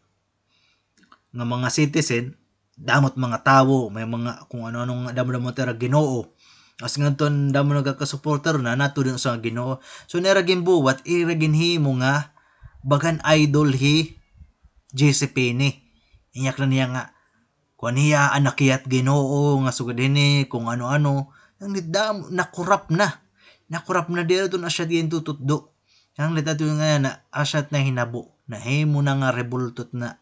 nga mga citizen, damo it mga tawo, may mga kung ano-ano nga damo-damo it ira ginoo. As ngadton damo nagkakasuporter na, natod hin usa nga Ginoo. So, nira ginbuwat, ira ginhimo nga bagan idol hi J C Penney. Inya kan niya nga, kuan niya, anak hiya hit Ginoo, nga sugad hini, kung ano-ano. Ang nidam, nakurap na. Nakurap na diri iton asya gintututdo. Ang litat yun nga na, asya na hinabo. Nahimo na nga rebultot na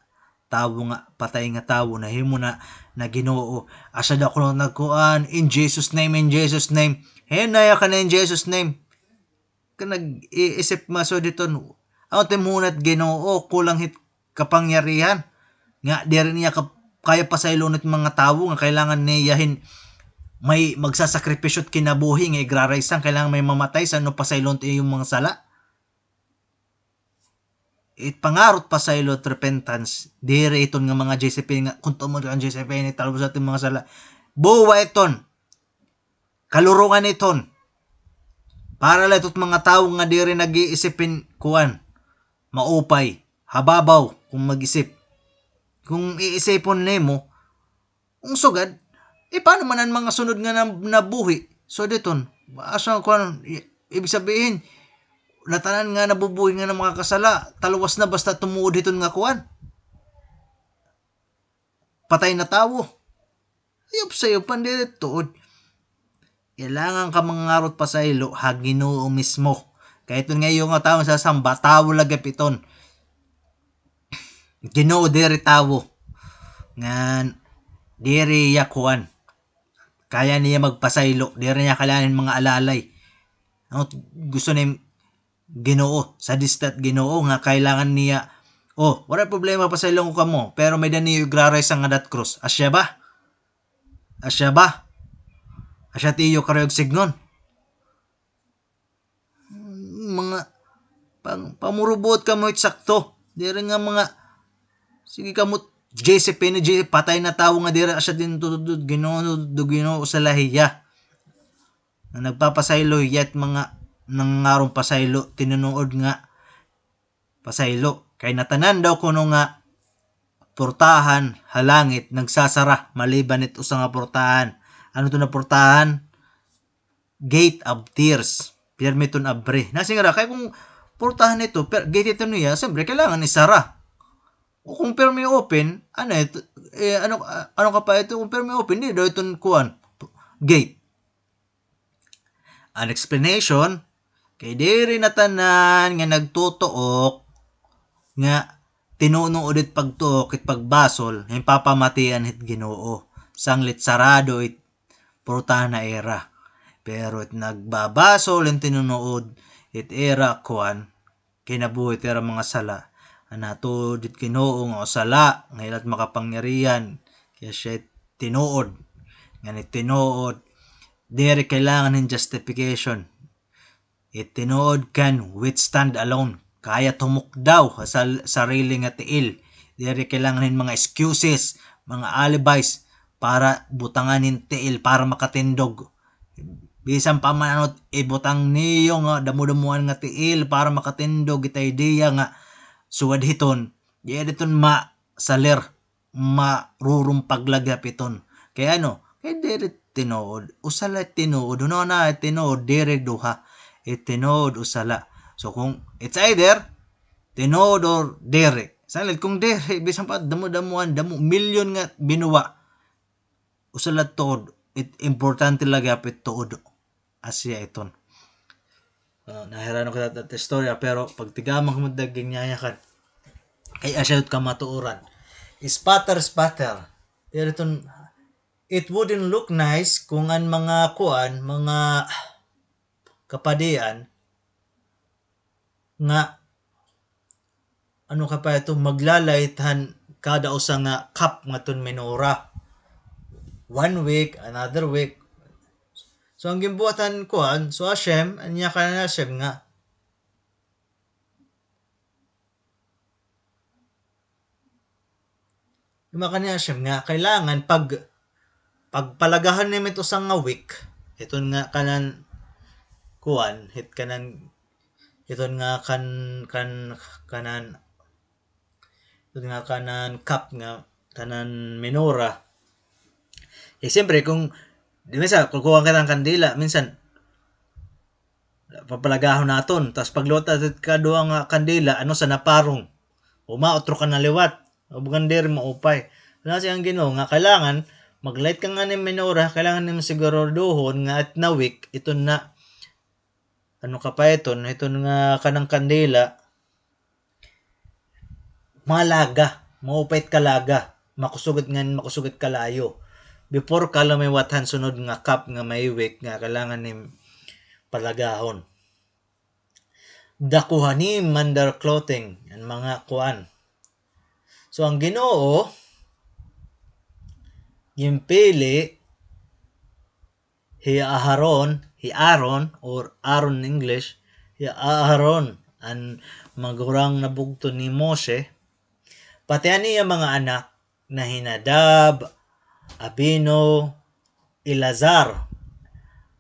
tawo nga, patay nga tawo. Nahimo na, na Ginoo. Asya daw kuno nagkuan, "In Jesus' name, in Jesus' name." Hinaya ka na, "In Jesus' name." Ka nag-iisip masod hiton. Ano tim hunat Ginoo, kulang hit kapangyarihan. Nga, diri niya ka-, kaya pasaylon it mga tawo nga kailangan niya hin may magsasakripisyo it kinabuhi nga igraraysang, kailangan may mamatay sa no pasaylon it iyong mga sala. It pangarot pasaylo it repentance, diri iton nga mga J C P nga, kung tumod ang J C P, ini talbos natin mga sala. Buwa iton. Kalurongan iton. Para la iton mga tawo nga diri nag-iisipin kuan. Maupay. Hababaw kung mag-isip. Kung iisipon nimo, ang sugad, eh, paano man ang mga sunod nga na-, nabuhi? So, diton, asa, kuan, i-, ibig sabihin, natanan nga nabubuhi nga na makakasala, talwas na basta tumuod hiton nga kuan. Patay na tawo. Ayop sayo, pandiri tuod. Kailangan ka mangarot pasaylo ha Ginoo mismo. Kay iton nga iyo nga tawo sasamba, tawo la gihap iton. Ginoo diri tawo. Ngan diri iya kuan. Kaya niya magpasaylo, diri niya kailangan mga alalay. Ano, gusto niya Ginoo, sadista it Ginoo nga kailangan niya, "Oh, wala problema, pasaylo ko kamo, pero may-ada niyo igraray sa ngadat krus." Asya ba? Asya ba? Asya tiyo karuyag sidngon. Mga pang-, pamurubot kamo it sakto. Diri nga mga, sige kamo, J C P ni J C, patay na tawo nga diri asya din tutudod, Ginoo, do Ginoo, usa la hiya. Nga nagpapasaylo hiya it mga nangangaron pasaylo, tinunuod nga pasaylo. Kay natanan daw kuno nga portahan ha langit nagsasara maliban it usa nga portahan. Ano to na portahan? Gate of Tears. Pirmi ton abri. Nasingra, kay kung portahan ito, per-, gate ito niya, siyempre, kailangan isara. O kung pirmi open, ano ito, eh, ano, ah, ano ka pa ito, kung pirmi open, di daw iton kuan, gate. An explanation, kay diri na tanan nga nagtutuok nga tinunuod it pagtuok, it pagbasol, nga papamatian hit Ginoo. Sanglit sarado it portahan ha ira. Pero it nagbabasol, it tinunuod, it ira, kuan, kinabuhi it ira mga sala. An natuod it Ginoo nga usa la, nga ila it makapangyarihan, kay asya it tinuod. Ngan it tinuod, diri kailangan hin justification. It tinuod can withstand alone. Kaya tumukdaw ha sal-, sarili nga tiil. Diri kailangan hin mga excuses, mga alibis, para butangan hin tiil, para makatindog. Bisan pa man ano it ibutang niyo nga damo-damoan nga tiil para makatindog, it idea nga sugad hiton, di diton masalir, marurumpag la gihap iton. Kay ano? Kay diri tinuod. Usa la it tinuod. Hunahunaa it tinuod, diri duha. It tinuod, usa la. So, kung it's either tinuod or diri. Sanglit, kung diri, bisan pa damo-damoan, damo, milyon nga binuwa. Usa la tuod, it importante la gihap it tuod. Asya iton. Ah, nahirano kita ta istorya, pero pagtigaman ko mo daging nyayakan. Kay asya it kamatuoran. Spatter, spatter. Pero iton, it wouldn't look nice kung an mga kuan, mga kapadian, nga, ano ka pa ito, maglalay han kada usa nga cup ngadton menorah. One week, another week. So, an ginbuhat han kuan, so Hashem, an niya kanan Hashem nga, Gumaka ni Hashem nga kailangan pag-, pagpalagahan nimo it usa nga wick, iton nga kanan kuan, hit kanan, iton nga kan-, kan-, kanan, iton nga kanan cup nga kanan menorah. Eh, siyempre, kung Di minsan, kukuha kita hin kandila, minsan, papalagahon naton. Tas pagluwat naton it kaduha nga kandila, ano sa naparong. Uma, utro ka na liwat. Ug ngan diri maupay. Nasiring an Ginoo nga kailangan, mag-light ka ngani hin menorah, kailangan nimo siguraduhon nga it na wick, iton na, ano ka pa iton, iton nga kanang kandila, malaga, maupay it kalaga, makusog it ngan, makusog it kalayo. Before ka lumiwat han sunod nga cup nga may wick nga kailangan nim palagahon. The Kohanim and their clothing, an mga kuan. So, an Ginoo, ginpili hi Aharon, hi Aaron, or Aaron in English, hi Aharon, an magurang na bugto ni Moshe, pati an iya mga anak, na hi Nadab, Abihu, Eleazar,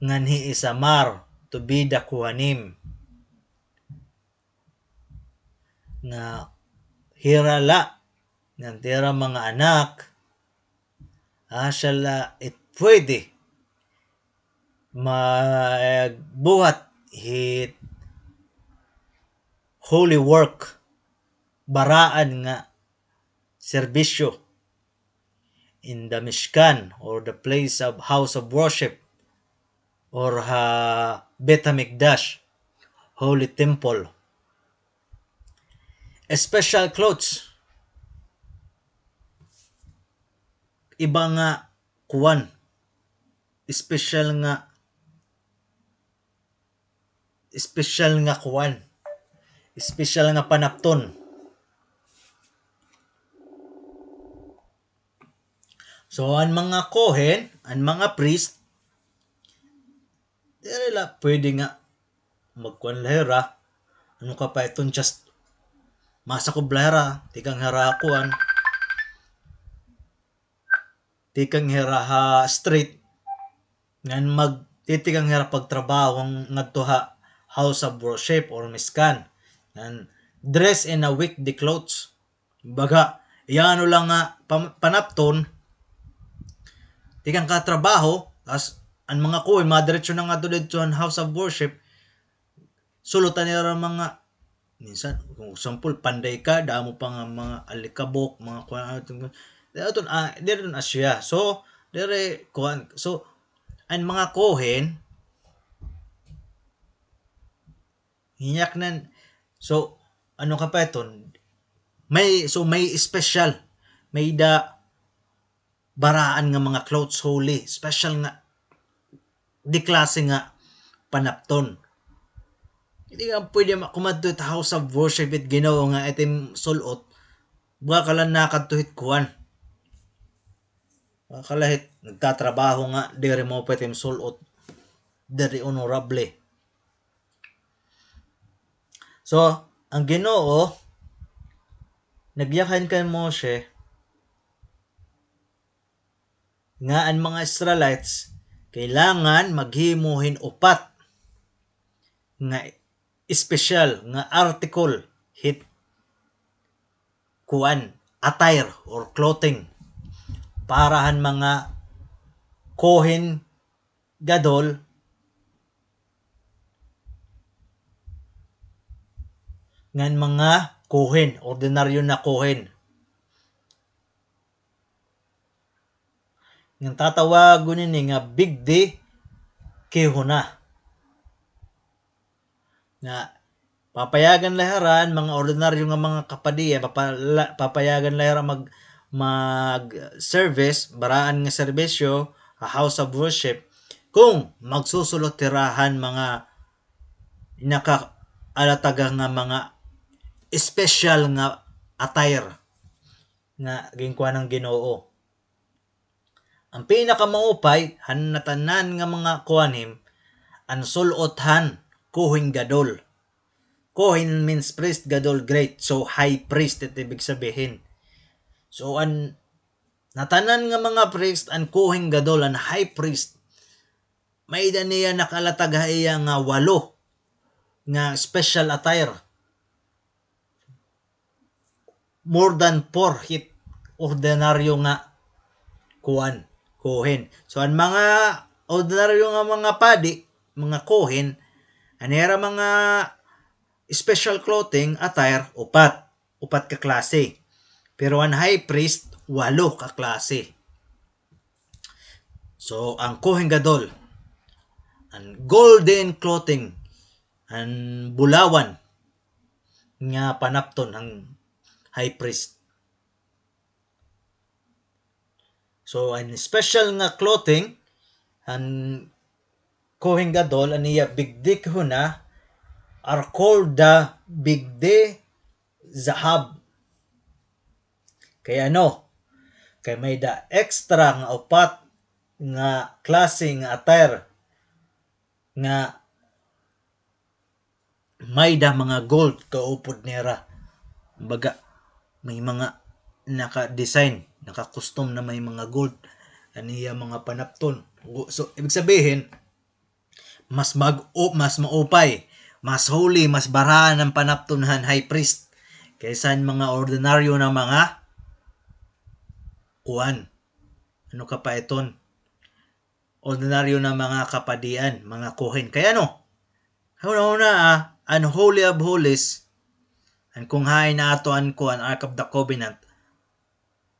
ngan hi Isamar, to be the Kohanim. Nga hira la, ngan it ira mga anak, asya la it pwede magbuhat hit holy work, baraan nga serbisyo in the Mishkan or the place of house of worship or ha Bet Hamikdash, holy temple. Special clothes. Iba nga kuan. Special nga, special nga kuan. Special nga panapton. So, an mga Kohen, an mga priest, diri la pwede nga magkuan la hira. Ano ka pa iton, just masakob la hira, tikang hira kuan. Tikang hira ha street, ngan magtitikang hira pagtrabaho ngadto ha house of worship or Mishkan. Ngan dress in a weekday clothes. Baga, iya ano lang nga pam-, panapton, tikang ka trabaho, tas an mga Kohen, madiretso na ngadto didto han house of worship, sul-otan nira mga, minsan, kung example, panday ka, damo pa nga mga alikabok, mga kuan, ano, tungkol, diri iton, ah, diri iton asya. So, diri, kuan, so, an mga Kohen, hinyak nan, so, ano ka pa iton? May, so, may special, may da, baraan nga mga clothes holy, special nga, di klase nga panapton. Diri nga pwede ma-, kumadto it house of worship it Ginoo nga it im sul-ot, baka la nakadto hit kuan. Baka la hit nagtatrabaho nga, diri mo pwede im sul-ot, diri honorable. So, an Ginoo, nagyakan kan Moshe, nga an mga Israelites kailangan maghimo hin upat nga espesyal nga article hit kuan, attire or clothing para han mga Kohen Gadol ngan mga Kohen, ordinaryo na Kohen. Nga tatawagon ini nga Bigdei Kehuna. Nga papayagan la hira an mga ordinaryo nga mga kapadian, papa-, la-, papayagan la hira mag-, mag-service, baraan nga serbisyo, ha house of worship, kung magsusul-ot hira han mga nakaalataga nga mga espesyal nga attire nga ginkuan han Ginoo. An pinakamaupay han natanan nga mga Kohanim, an sul-ot han Kohen Gadol. Kohen means priest, Gadol great. So, high priest, it ibig sabihin. So, an natanan nga mga priest, an Kohen Gadol, an high priest, may-ada niya nakaalatag ha iya nga walo nga special attire. More than four hit ordinaryo nga kuan, Kohen. So, an mga ordinaryo nga mga padi, mga kohen, an ira mga special clothing, attire, upat. Upat ka klase. Pero an high priest, walo ka klase. So, an Kohen Gadol, an golden clothing, an bulawan nga panapton han high priest. So, an special nga clothing, an Kohen Gadol, an iya bigdei kehuna, are called the bigdei zahav. Kay ano? Kay may-ada extra nga upat nga klase nga attire nga may-ada mga gold kaupod nira. Baga, may mga naka-design, naka-custom na may mga gold an iya mga panapton. So, ibig sabihin, mas mag-, o, mas maupay, mas holy, mas barahan an panapton han high priest kaysa han mga ordinaryo na mga kuan. Ano ka pa iton? Ordinaryo na mga kapadian, mga kohen. Kay ano? Huna-huna, ah, an Holy of Holies, an kun hain ato an kuan, Ark of the Covenant.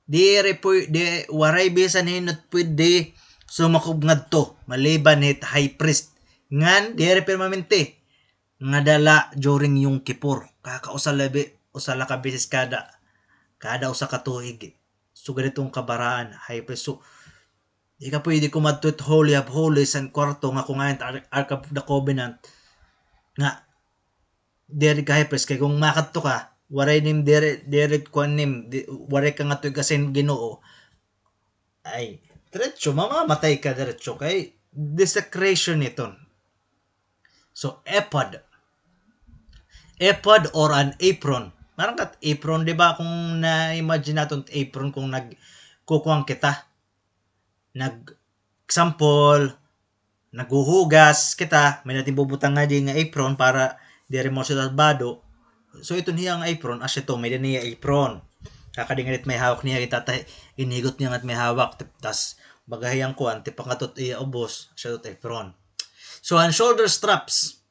Diri pwe-, di, waray bisan hin-o it pwede sumakob ngadto, maliban hit high priest. Ngan, diri permanente. Nga dala during Yom Kippur. Kakausa la bi-, usa la ka beses kada, kada usa ka tuig. Sugad hiton kabarahan, high priest. So, di ka pwede kumadto hit Holy of Holies, an kwarto nga kun hain it Ar-, Ark of the Covenant. Nga, diri ka high priest, kay kun makadto ka, waray nim diri, diri kuan nim, di, waray ka ngadto ig-assign Ginoo. Ay, diretso, mamamatay ka diretso kay desecration iton. So, ephod. Ephod or an apron. Parang kat apron, di ba? Kung na-imagine naton apron kung nagkukuan kita. Nag-, example, naghuhugas kita, may-ada it bubutang nga di nga apron para diri masulod it bado. So, iton hiya nga apron, asya ito, may-ada niya apron. Kakadi nga dit may hawak niya, kita ta-, ginhigot niya ngat may hawak, tip-, tas baga hiya nga kuan, tipak ngadto it iya ubos, asya ito it apron. So, an shoulder straps.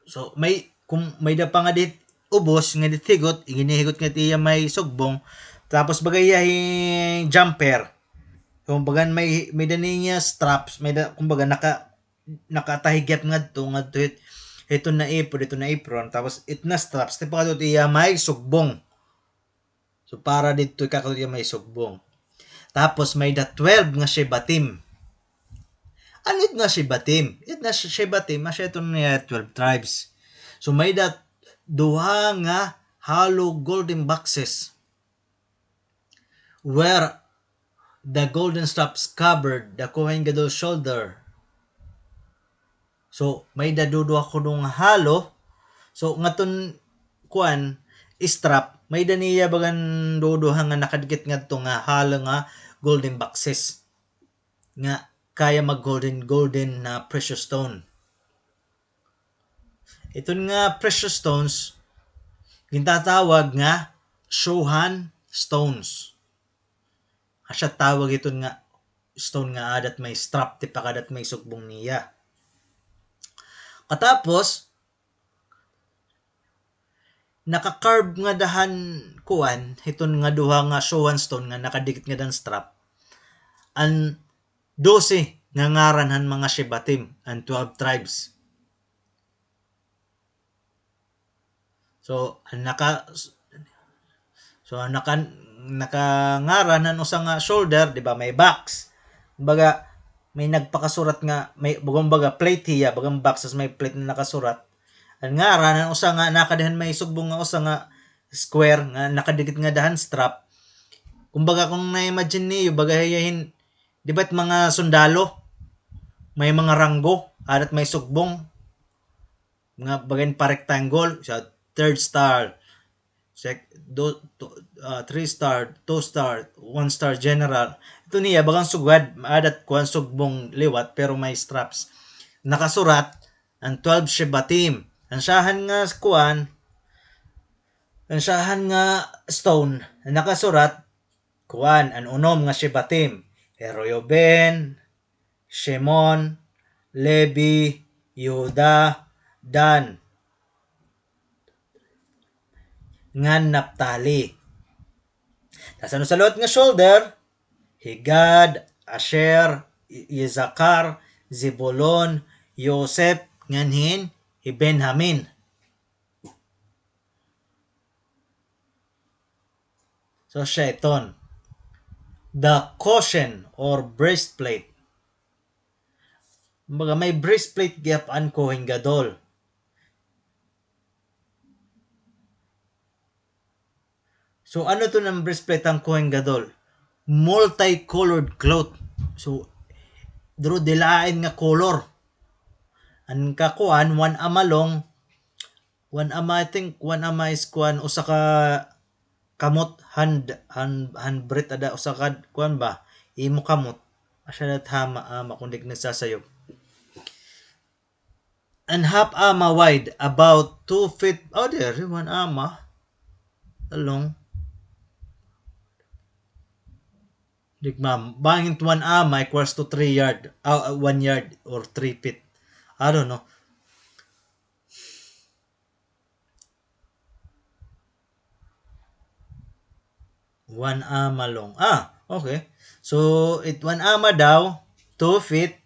So, may, kung may-ada pa nga dit ubos, nga dit higot, iginihigot nga it iya may sugbong, tapos baga iya hi jumper. Kumbaga may, may-ada niya straps, may-ada, kumbaga naka-, nakatahigyap ngadto, ngadto hit, hiton nga apron, hiton nga apron, tapos it nga straps, tipak ngadto it iya may sugbong. So, para didto, kakadto iya may sugbong. Tapos, may-ada twelve nga shebatim. Ano it nga shebatim? It nga shebatim, asya iton nga twelve tribes. So, may-ada duha nga hollow golden boxes where the golden straps covered the Kohen Gadol's shoulder. So, may-ada duduha kuno nga hollow. So, ngadton, kuan, strap, may-ada niya bagan duduha nga nakadikit ngadto nga hollow nga golden boxes. Nga kaya mag-golden, golden na precious stone. Iton nga precious stones, gintatawag nga Shohan stones. Asya tawag iton nga stone nga aada it may strap, tipak aada it may sugbong niya. Katapos, naka-carve ngada han kuan, hiton nga duha nga Shohan stone nga nakadikit ngada han strap, an dose nga ngaran han mga Shebatim, an twelve tribes. So, an naka-, so, an naka-, nakangaran han usa nga shoulder, di ba, may box. Kumbaga, may nagpakasurat nga, may, kumbaga, plate hiya, bagan box, tas may plate na nakasurat. An ngaran han usa nga, nakadi han may sugbong nga usa nga square, nga nakadikit ngada han strap. Kumbaga, kung na-imagine niyo, baga hiya hin, di ba, it mga sundalo, may mga ranggo, aada it may sugbong. Nga bagan pa-rectangle, sa third star, sec-, do, to, ah, three star, two star, one star general. Ito niya, bagan sugad, aada it kuan sugbong liwat, pero may straps. Nakasurat, an twelve Shebatim. An syahan nga kuan, an syahan nga stone, nakasurat, kuan, an unom nga Shebatim, hi Reuben, Shimon, Levi, Yehuda, Dan, ngan Naphtali. Tas ano sa liwat nga shoulder? Hi Gad, Asher, I-, Isakar, Zebulon, Yosef, ngan hin, hi Benjamin. So, siya iton. The Hoshen or breastplate. Kumbaga, may breastplate gihap an Kohen Gadol. So, ano to nga breastplate han Kohen Gadol? Multicolored cloth. So, duro dilain nga color. An kakuan, one ama long, one ama, I think, one ama is kuan, usa ka kamot, hand, hand, hand breadth ada, usa ka kuan ba? Imo kamot. Asya dat hama, ama, kung di ka nagsasayop. And half ama wide, about two feet. Oh, there, one ama. Along. Di, ma'am, bangin one ama equals to three yard, ah, ah, one yard or three feet. I don't know. One ama long. Ah, okay. So, it one ama daw, two feet.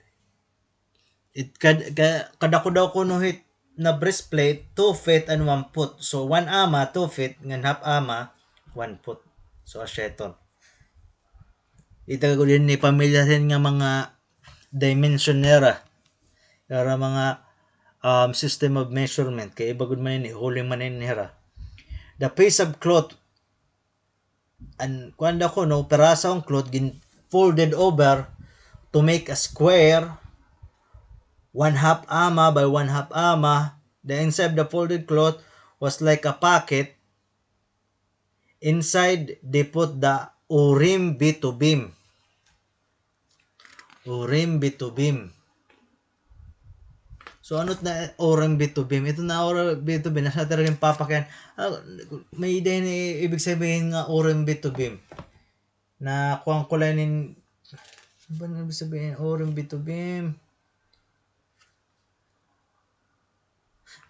It kad-, ka-, kadako daw kuno hit na breastplate, two feet and one foot. So, one ama, two feet, ngan half ama, one foot. So, asya iton. Ita ko din ni pamilya sin nga mga dimension nira. Ira mga, um, system of measurement. Kay iba gud man ini, huling man ini hira. The piece of cloth, an kuan daw kuno, piraso han cloth, gin-folded over to make a square, one half ama by one half ama. The inside of the folded cloth was like a pocket. Inside, they put the Urim Vitubim. Urim Vitubim. So, ano na Urim Vitubim? Ito na Urim Vitubim. Nasa talagang papakian. Ah, may idea na ibig sabihin nga Urim Vitubim. Na kuan ko lang nin, ano ba ibig sabihin? Urim Vitubim.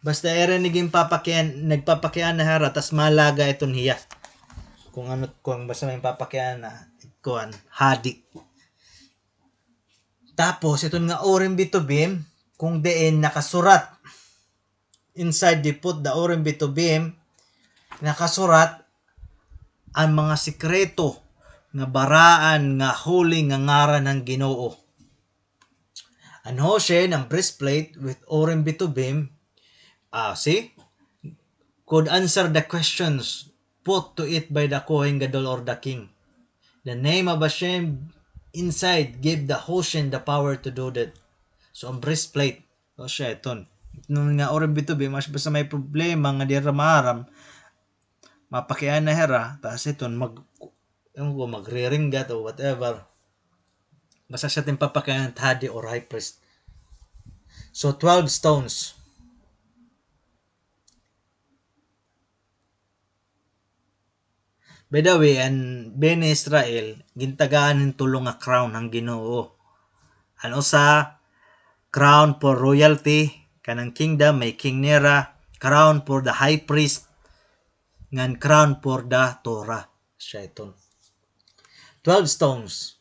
Basta ira ini ginpapakian, nagpapakiana hira, tas malaga iton hiya. Kung ano, kung basta may papakiana, kuan, hadi. Tapos, iton nga Urim Vitubim, kung diin nakasurat, inside they put the Urim Vitubim, nakasurat an mga sikreto nga baraan nga huli nga ngaran han Ginoo. An Hoshen, an breastplate with Urim Vitubim, ah, see, could answer the questions put to it by the Kohen Gadol or the king. The name of Hashem inside give the Hoshen the power to do that. So, an breastplate, so, siya iton. Iton nga Urim Vitubim, mas basta may problema nga diri maaram, mapakiana hira, tas iton mag-, ewan ko, magriringgat o whatever. Basta siya iton papakiana hadi or high priest. So, twelve stones. By the way, an Bnei Israel, gintagaan hin tulo nga crown han Ginoo. An usa, crown for royalty, kanan kingdom, may king nira, crown for the high priest, ngan crown for the Torah. Siya iton. Twelve stones.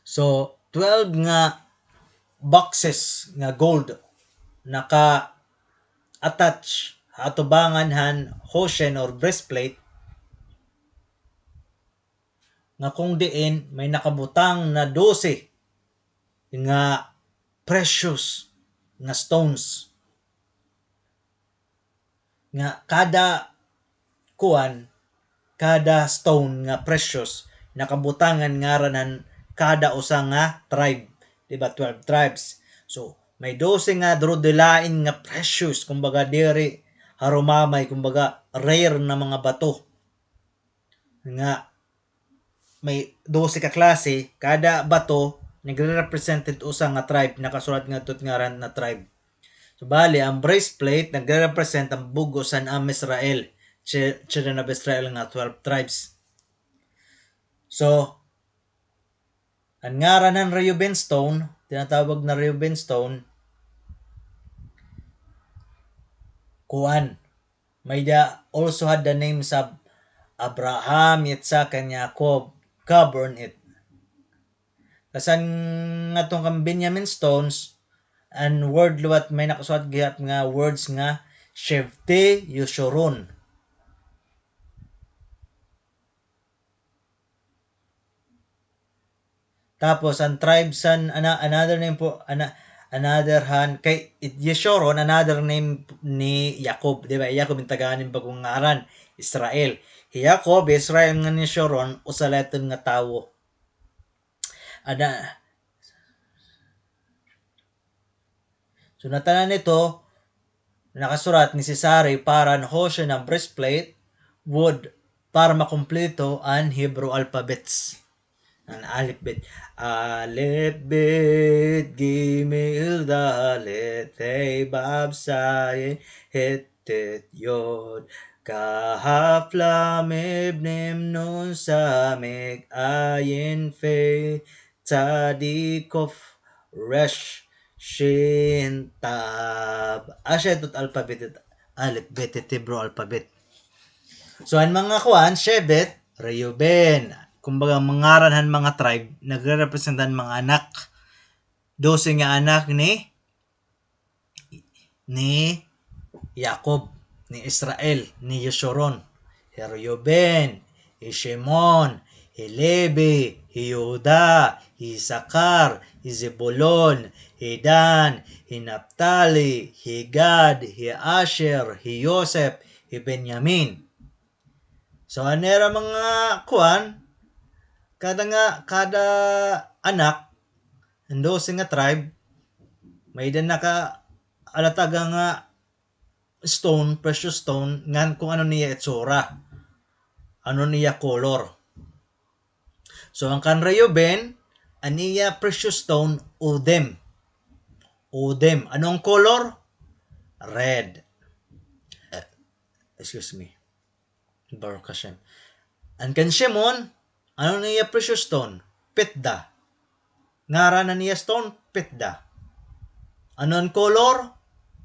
So, twelve nga boxes nga gold naka-attach ha atubangan han Hoshen or breastplate, nga kung diin may nakabutang na dose nga precious nga stones. Nga kada kuan, kada stone nga precious, nakabutang an ngaran han kada usa nga tribe. Di ba, twelve tribes? So, may dose nga duro dilain nga precious, kumbaga diri harumamay, kumbaga rare na mga bato. Nga may dose ka klase, kada bato nagre-represent it usa nga tribe, nakasurat ngadto it ngaran na tribe. So, bali, an breastplate nagre-represent an bug-os han Am Israel, chi-, children of Israel nga twelve tribes. So, an ngaran han Reuben stone, tinatawag na Reuben stone, kuan, may da also had the names of Abraham, Yitzhak, and Yaakov, govern it. Tas an ngadto kan Benjamin stones, an word liwat may nakasulat gihap nga words nga Shivtei Yeshurun. Tapos, an tribes han, ana-, another name po, ana-, another han, kay it Yeshurun, another name ni Yaakov, di ba? Yaakov, an tagaan hin bag-o nga ngaran, Israel. Hi Yaakov, Israel ngan Yeshurun, usa la iton nga tawo. Ada. So, natanan ito, nakasurat ni Cesare para han Hoshen an breastplate, wood, para makumpleto an Hebrew alphabets. An alphabet. Aleph, bet, gimel, dalet, hey, vav, zayin, het, tet, yod, kaf, lamed, mem, nun, samekh, ayin, fe, tzadi, kof, resh, shin, tav. Asya ito it alphabet, it alphabet, it Hebrew alphabet. So, an mga kuan, Shevet, Reuben. Kumbaga, mga ngaran han mga tribe, nagrerepresenta han mga anak. Dose nga anak ni ni Yaakov, ni Israel, ni Yeshurun, hi Reuben, hi Shimon, hi Levi, hi Yehuda, hi Isakar, hi Zebulon, hi Dan, hi Naphtali, hi Gad, hi Asher, hi Yosef, hi Benyamin. So, an ira mga kuan, kada nga, kada anak, an dose nga tribe, may-ada nakaalataga nga stone, precious stone, ngan kon ano niya itsura, ano niya color. So, an kan Reuben, an iya precious stone, odem. Odem. Ano an color? Red. Eh, excuse me. Baruch Hashem. An kan Shimon, ano an iya precious stone? Pitda. Ngaran han iya stone, pitda. Ano an color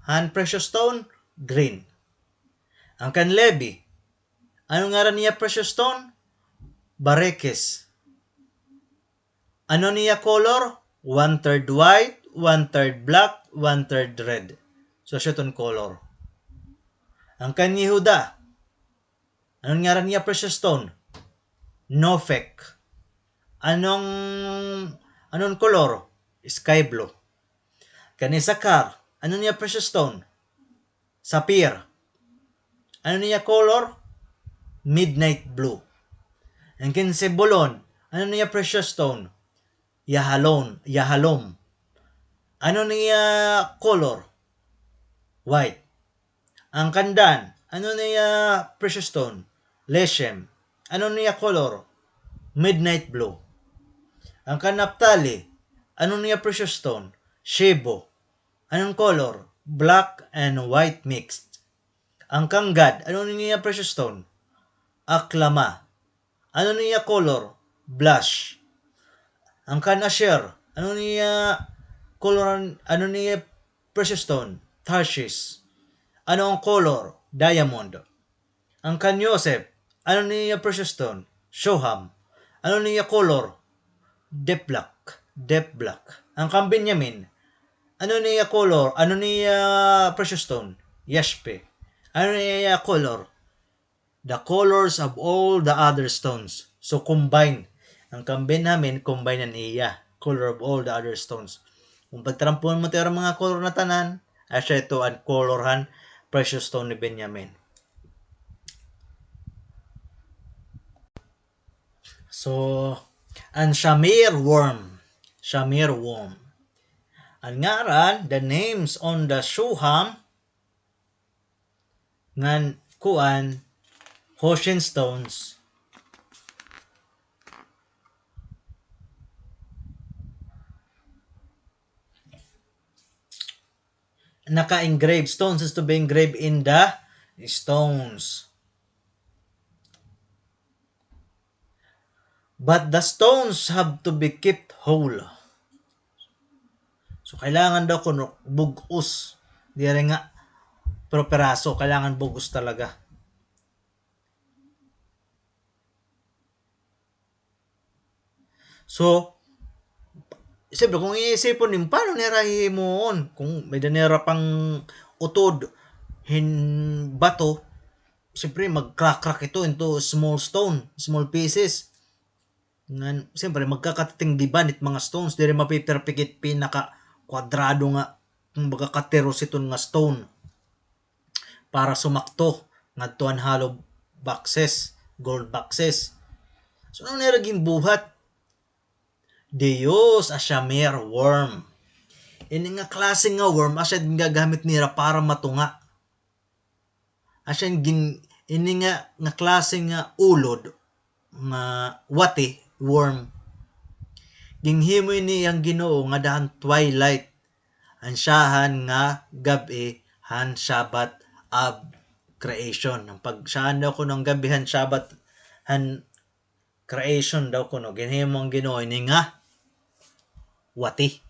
han precious stone? Green. An kan Levi, ano ngaran niya precious stone? Barekes. Ano niya color? One-third white, one-third black, one-third red. So, asya iton color. An kan Yehuda, ano ngaran niya precious stone? Nophek. Anong, anong color? Sky blue. Kan Isakar, ano niya precious stone? Sapphire. Ano niya color? Midnight blue. An kan Zebulon, ano niya precious stone? Yahalon, yahalom. Ano niya color? White. An kan Dan, ano niya precious stone? Leshem. Ano niya color? Midnight blue. An kan Naphtali, ano niya precious stone? Shebo. Anong color? Black and white mixed. An kan Gad, ano niya precious stone? Aklama. Ano niya color? Blush. An kan Asher, ano niya color, ano niya precious stone? Tarshish. Ano an color? Diamond. An kan Yosef, ano niya precious stone? Shoham. Ano niya color? Deep black. Deep black. An kan Benjamin, ano niya color? Ano niya precious stone? Yaspe. Ano niya color? The colors of all the other stones. So, combine. An kan Benjamin, combine an iya. Color of all the other stones. Kon pagtarampuhon mo it ira mga color na tanan, asya ito an color han precious stone ni Benjamin. So, an shamir worm. Shamir worm. An ngaran, the names on the shoham, ngan kuan, Hoshen stones. Naka-engrave, stones is to be engraved in the stones. But the stones have to be kept whole. So, kailangan daw kuno bug-os. Diri nga pero piraso, kailangan bug-os talaga. So, siyempre, kung iisipon nim, paano nira hihimuon? Kung may-ada nira pang-utod hin bato, siyempre, mag-crack-crack ito into small stone, small pieces. Ngan, siyempre, magkakatitinggiban it mga stones, diri mapiperpik it pinaka-kwadrado nga, kumbaga, katiros iton nga stone para sumakto ngadto han hollow boxes, gold boxes. So, ano nira ginbuhat? They use a shamir worm. Ini nga klase nga worm, asya it gingagamit nira para matunga. Asya gin-, ini nga, nga klase nga ulod, nga wati, worm. Ginhimo ini han Ginoo ngada han twilight, an syahan nga gab-i han Shabbat of creation. An pagsyahan daw kuno han gab-i han Shabbat, han creation daw kuno, ginhimo han Ginoo ini nga wati.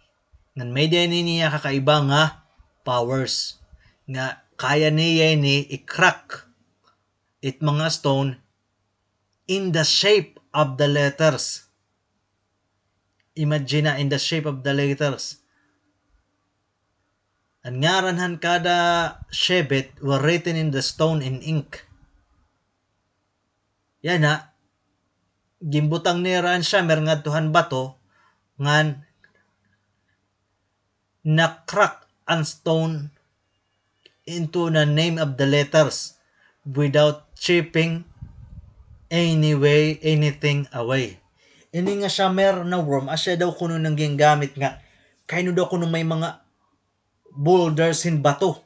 Ngan may-ada ini niya kakaiba nga powers. Nga kaya niya ini i-crack it mga stone in the shape of the letters. Imagine na, in the shape of the letters. An ngaran han kada shevet were written in the stone in ink. Yana, ginbutang nira an shamir ngadto han bato, ngan na-crack an stone into the name of the letters without chipping any way, anything away. Ini nga shamir na worm, asya daw kuno an gingamit nga, kay ano daw kuno may mga boulders hin bato.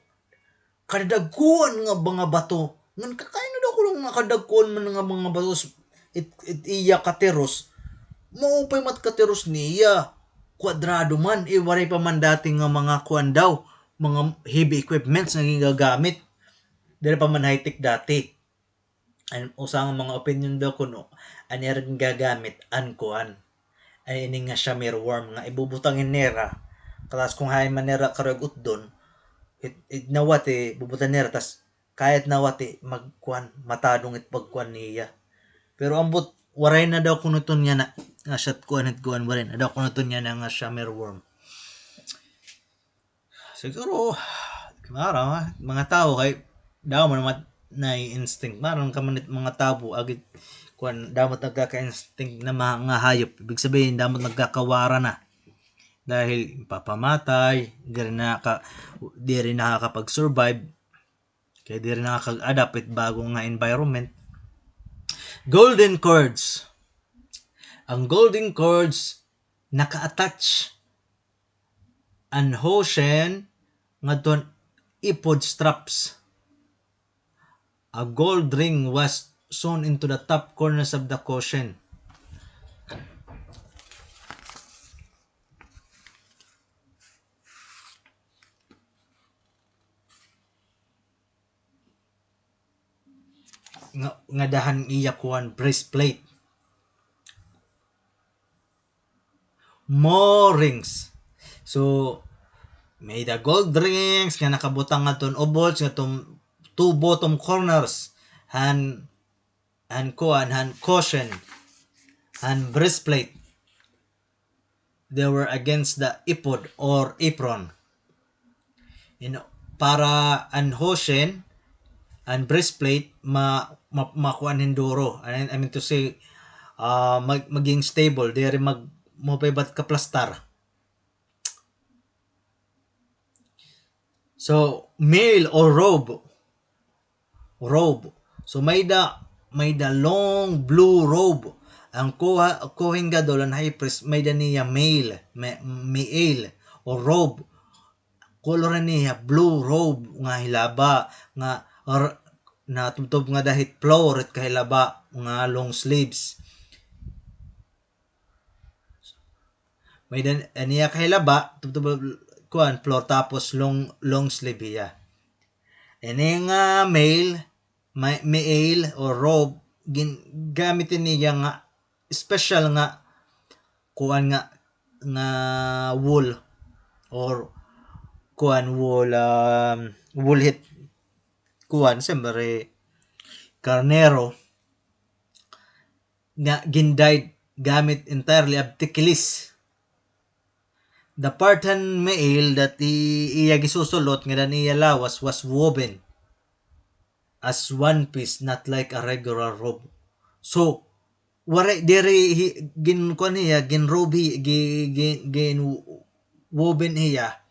Kadadagkoan nga mga bato. Ngan kakain na daw kuno nga kadagkoan man nga mga bato. It, it iya katiros. Maupay man it katiros niya. Kwadrado man. Eh, waray pa man dati nga mga kuan daw. Mga heavy equipments nga ginagamit. Diri pa man high-tech dati. An usa nga mga opinyon daw kuno, an ira gingagamit, an kuan, an ini nga shamir worm nga ibubutang nira, tas kung hain man nira karuyag utdon, it, it nawati, bubutang nira, tas kay it nawati, magkuan, matadong it pagkuan niya. Pero ambot, waray na daw kuno iton yana, nga siyat kuan, it kuan, waray na daw kuno iton yana nga shamir worm. Siguro, maaram, ha, mga tawo kay damo naman na instinct. Maaram ka man it mga tawo, agi, kuan, damo it nagkaka-instinct na mga hayop. Ibig sabihin, damo it nagkakawara na. Dahil papamatay, diri na ka-, diri nakakapag-survive. Kay diri nakakag-adapt it bago nga environment. Golden cords. An golden cords, naka-attach an Hoshen ngadto han ephod straps. A gold ring was sewn into the top corners of the Hoshen. Nga, ngada han iya kuan, breastplate. More rings. So, may-ada gold rings nga nakabutang ngadton ubots, ngadton two bottom corners han, han kuan, han Hoshen, han breastplate. They were against the ephod or apron. You know, para an Hoshen, an breastplate, ma-, ma-, makuan hin duro. I, I mean to say, ah, mag-, maging stable. Diri mag-, maupay ba it kaplastar. So, mail or robe. Robe. So, may-ada, may-ada long blue robe. An Koha-, Kohen Gadol, an high priest, may-ada niya mail, me-, me'il, o robe. Kolor niya, blue robe nga hilaba, nga r-, natubtob ngada hit floor, it kahilaba, nga long sleeves. May-ada, an iya kahilaba, tubtob, kuan, floor, tapos long, long sleeve hiya. Ini nga mail, ma-, me'il o robe, gin-, gamit niya nga special nga kuan nga, nga wool or kuan wool, um, wool hit kuan, siyempre, karnero nga gin-dyed gamit entirely of tikilis. The part han male that i-, iya gisusulot nga dan iya lawas was woven as one piece, not like a regular robe. So, waray diri hi-, gin-, kuan hiya, gin-robe hi-, gi-, gi-, gin-woven hiya.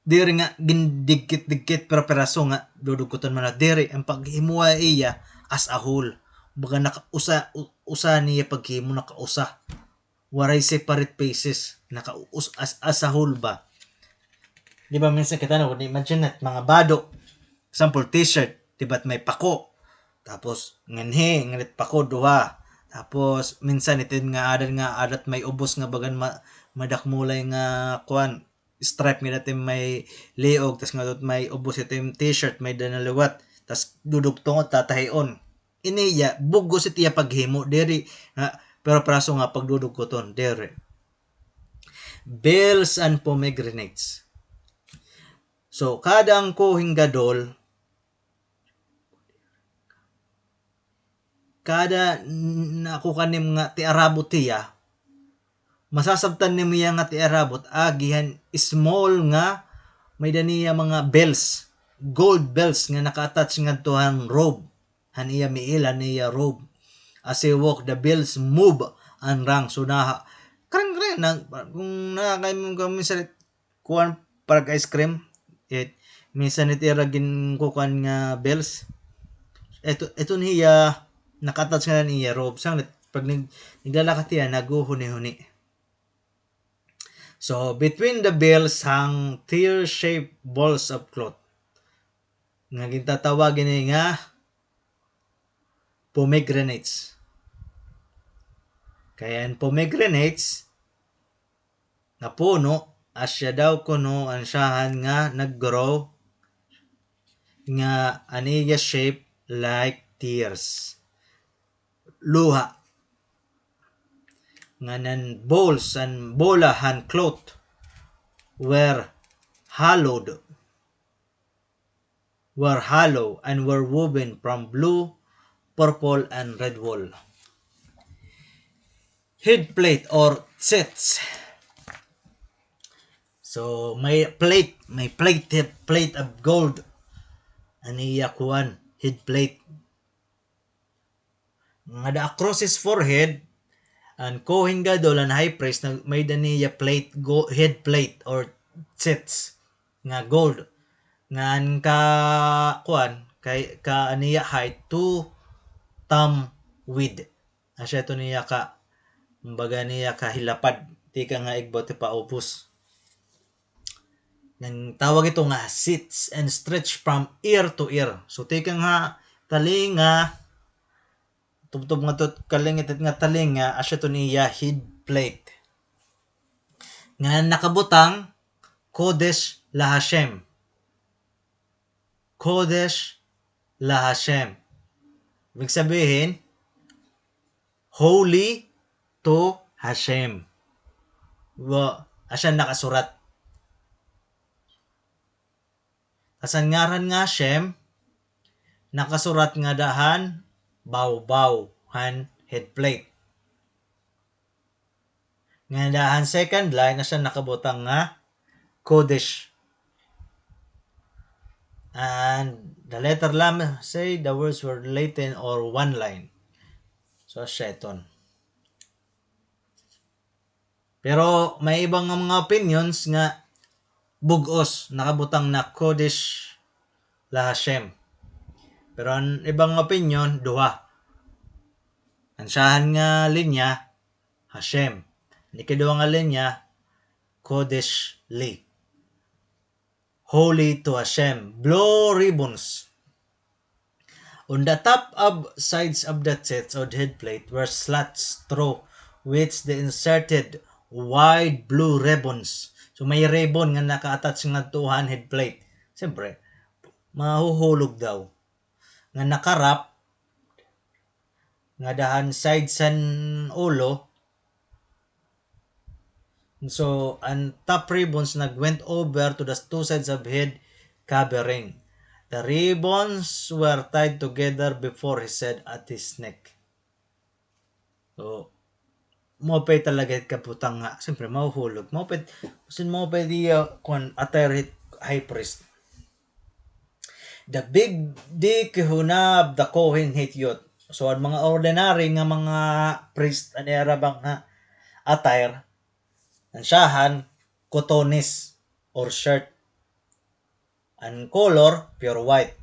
Diri nga gindikit-dikit pero piraso nga dudugkoton man na diri. An paghimo ha iya as a whole. Baga nakausa, u-, usa niya paghimo, nakausa. Waray separate pieces. Naka-, us-, as, as a whole ba? Di ba minsan kita na, imagine nat, mga bado. Example, t-shirt, di ba't may pako? Tapos, nganhi, nganit pako, duha. Tapos, minsan, itin nga adan nga, adat may ubos nga bagan ma-, madakmulay nga, kuan, stripe nga dati may liog, tas nga dot may ubos ito yung t-shirt, may dana liwat, tas dudugtungot, tatahion. Ini iya, bug-os it iya paghimo, diri, ha, pero praso nga pagdudugkoton, diri. Bells and pomegranates. So, kada an Kohen Gadol, kada n-, nakukuan nimo nga tiarabot hiya, masasabtan nimo hiya nga tiarabot, agi han small nga may-ada niya mga bells, gold bells nga naka-attach ngadto han robe, han iya miil, han iya robe. As he walk, the bells move and rang. So, naha-, kring, kring, na, kung nakakain mo kami sa kuan, parag ice cream. It, minsan it ira ginkukuan nga bells. Ito, ito niya, naka-attach nga niya robe. Sang, pag nig-, naglalakat iya, naguhuni-huni. So, between the bells hang tear-shaped balls of cloth. Nga gintatawag ini nga pomegranates. Kay an pomegranates, nga puno, asya daw kuno an syahan nga nag-grow, nga an iya shape like tears. Luha. Ngan an balls, an bola han cloth, were hollowed. were hollow and were woven from blue, purple, and red wool. Head plate or tzitz. So, may plate, may plate, head plate of gold. An iya kuan, head plate. Ngada across his forehead, an Kohen Gadol, an high priest, nag-, may-ada niya plate, go-, head plate or tzitz nga gold. Ngan ka, kuan, kay, ka an iya height, two thumb width. Asya ito niya ka, kumbaga niya ka hilapad, tikang ha igbaw ti paubos. Ngan tawag ito nga tzitz and stretch from ear to ear. So, tikang ha talinga, tubtob ngadto kalingit nga talinga, asya ito niya head plate. Nga nakabutang, Kodesh LaHashem. Kodesh LaHashem. Ibig sabihin, holy to Hashem. Wa, asya nakasurat. Tas an ngaran nga Hashem, nakasurat ngada han bawbaw han head plate. Ngada han second line, asya nakabutang nga Kodesh. And the letter Lamed say the words were written or one line. So, asya iton. Pero may iba nga mga opinions nga bug-os, nakabutang na Kodesh LaHashem. Pero an iba nga opinion, duha. An syahan nga linya, Hashem. An ikaduha nga linya, Kodesh Li. Holy to Hashem. Blue ribbons. On the top of sides of the tzitz or head plate were slots through which they inserted wide blue ribbons. So, may ribbon nga naka-attach ngadto han head plate. Siyempre, mahuhulog daw. Nga naka-wrap ngada han sides han ulo. So, an top ribbons nag-went over to the two sides of head covering. The ribbons were tied together before his head at his neck. So, maupay talaga it kabutang nga, siyempre, mahuhulog. Maupay, basin maupay it iya, kuan, attire hit high priest. The big, the kahuna of the Kohen hit youth. So, an mga ordinary nga mga priest, an ira bang nga attire, an syahan, kotones or shirt. An color, pure white.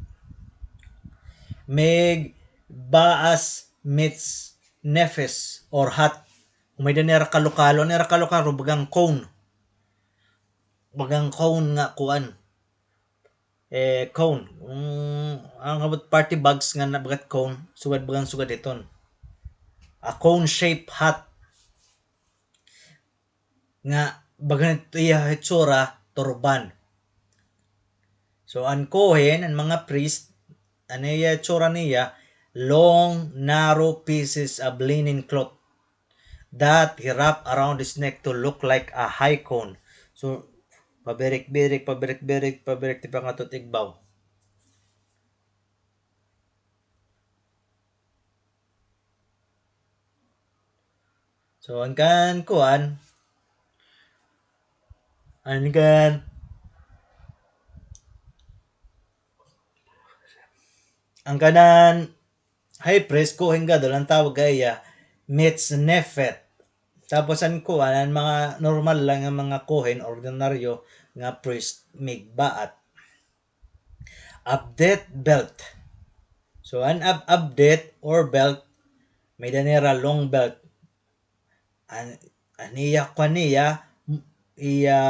Migba'as mitznefes or hat. May-ada nira kalokalo, nira kalokalo, bagang cone. Bagang cone nga kuan. Eh, cone. Mm, an about party bags nga na bagat cone, sugad, bagang sugad hiton. A cone shape hat. Nga bagan it iya hitsura, turban. So, an Kohen, an mga priest, an iya hitsura niya, long, narrow pieces of linen cloth that he wrapped around his neck to look like a high cone. So, pabirik-birik, pabirik-birik, pabirik, tipangatot igbaw. So, an kan kuan, an kan, an kanan high priest, Kohen Gadol, an tawag ha iya, mitznefet. Tapos an kuan, an mga normal lang nga mga Kohen, ordinaryo nga priest, migba'at. Abdet belt. So, an ab-, abdet or belt, may-ada nira long belt. An, an iya kuan niya, iya,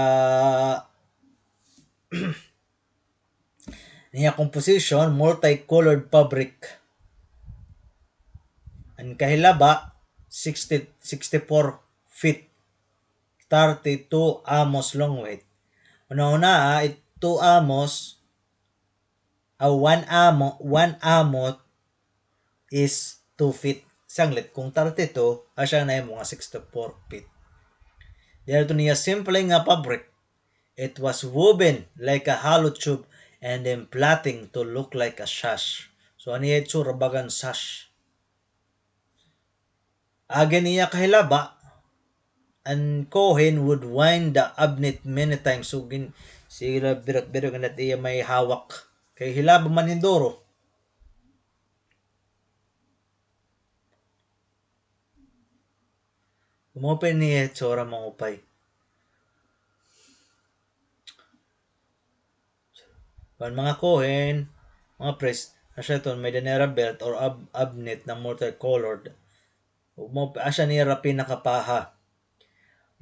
an iya composition, multicolored fabric. An kahilaba, sixty, sixty-four feet, thirty-two amos long. Wait. Una-una, ah, it two amos, ah, one amo, one amo is two feet. Sanglit, kung thirty-two, asya na imo nga sixty-four feet. Diri ito niya simple nga fabric. It was woven like a hollow tube and then plaiting to look like a sash. So, an iya itsura bagan sash. Agi an iya kahilaba, an Kohen would wind the abnet many times. So, gin-, sira birok-birok an iya may hawak. Kay hilaba man hin duro. Maupay niya itsura, maupay. An mga Kohen, mga priest, asya iton, may-ada nira belt or ab-, abnet na multicolored. Mo-, asya nira pinakapaha.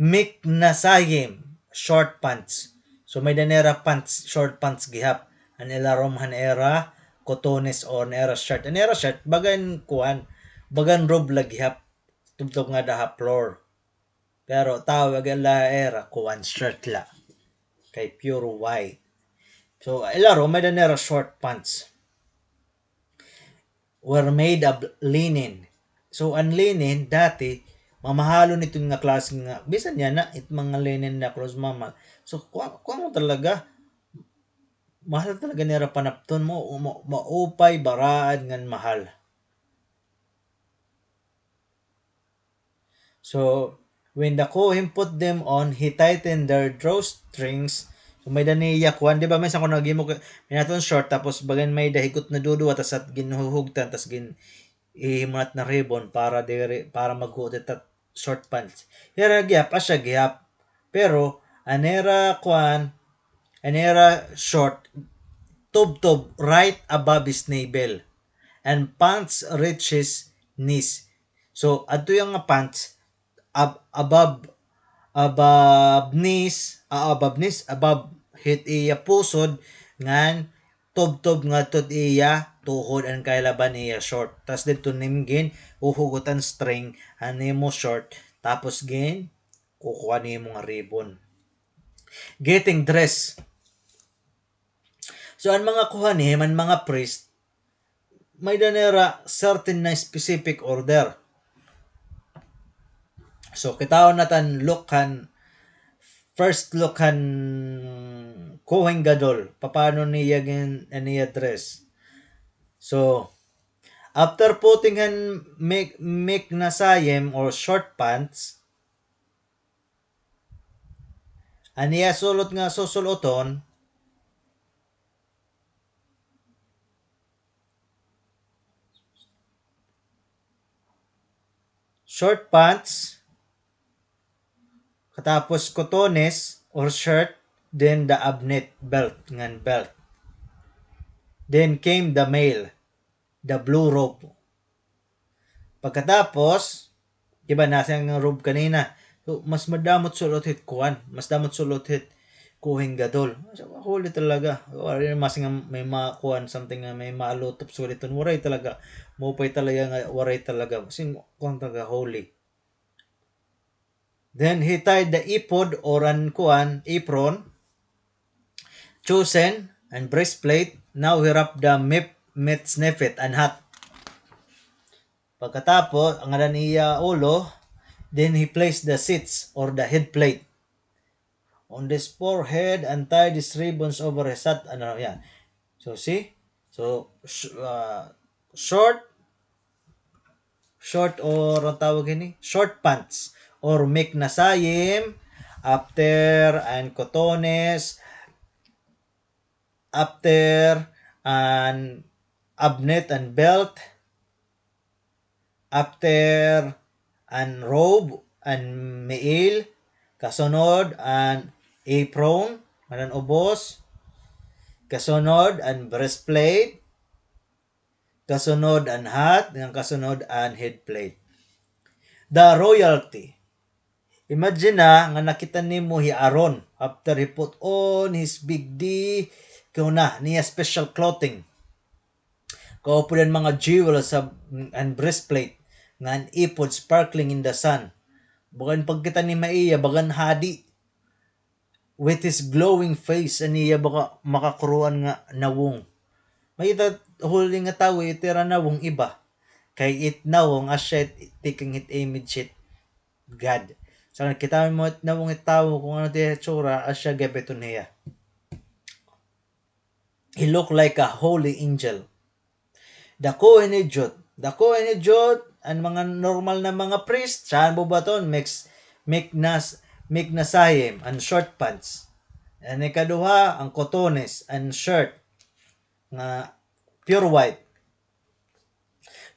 Miknasayim, short pants. So, may-ada nira pants, short pants gihap. An ilarom han ira kotones or an ira shirt. An ira shirt, bagan kuan, bagan robe la gihap. Tubtob ngada ha floor. Pero tawag la ira kuan shirt la. Kay pure white. So, ilarom, may-ada nira short pants. Were made of linen. So, an linen, dati, mamahalon iton nga klase nga, bisan yana, it mga linen na clothes, mama. So, kuan, kuan mo talaga, mahal talaga nira panapton mo, ma-, maupay, baraad, ngan mahal. So, when the Kohen put them on, he tightened their drawstrings. So, may-ada niya kuan, di ba, minsan kon naghimo ka, may-ada iton short, tapos bagan may-ada higot na duduwa, tas at ginhuhugtan, tas gin-, ihimo na it nga ribbon para diri, para maghuot it at short pants. Hira gihap, asya gihap. Pero, an ira kuan, an ira short, tubtob right above his navel, and pants reaches knees. So, adto iya nga pants, ab-, above, above knees, ah, above knees, above hit iya pusod, ngan tubtob ngadto hit iya tuhod an kahilaban iya short. Tas didto nim ginhuhugot an string han imo short, tapos ginkukuha nimo nga ribbon. Getting dressed. So, an mga Kohanim, an mga priest, may-ada nira certain na specific order. So, kitaon naton look han, first look han Kohen Gadol, papaano niya gin-, niya dress. So, after putting han mik-, miknasayim or short pants, an iya sulot nga susul-oton, short pants, katapos kotones or shirt, then the abnet, belt, ngan belt. Then came the mail, the blue robe. Pagkatapos, di ba, nasiring nga robe kanina. So, mas madamo it sul-ot hit kuan, mas damo it sul-ot hit Kohen Gadol. So, holy talaga. Waray mas nga may mga kuan, something nga may mga lutop sa kuliton. Waray talaga. Maupay talaga nga, waray talaga. Sin, kuan talaga, holy. Then he tied the ephod or an kuan, apron, chosen, and breastplate. Now he wrapped the mip-, mitznefet, an hat. Pagkatapos, an ngaran iya ulo, then he placed the tzitz or the head plate on his forehead and tied his ribbons over his hat. Ano yan? So, see? So, sh-, ah, short, short or, an tawag ini? Short pants or miknasayim, after an kotones, after an abnet an belt, after an robe, an me'il, kasunod an apron, ngan an ubos, kasunod an breastplate, kasunod an hat, ngan kasunod an head plate. The royalty. Imagine na nga nakita nimo hi Aaron after he put on his bigdei kehuna, niya special clothing. Kaupod an mga jewels sa, an breastplate, ngan ephod sparkling in the sun. Bagan pagkita ni maiya, bagan hadi. With his glowing face, an iya baka makakuroan nga nawong. May ita huli nga tawo, it ira nawong iba. Kay it nawong, asya it tikang hit image hit God. So, nakita mo it nawong it tawo, kon ano it iya itsura, asya gihap iton hiya. He looked like a holy angel. The Kohen Gadol. The Kohen Gadol, an mga normal na mga priest, siya an bubuhaton, mix, miknas, miknasayim, an short pants. An ikaduha, an kotones, an shirt, nga pure white.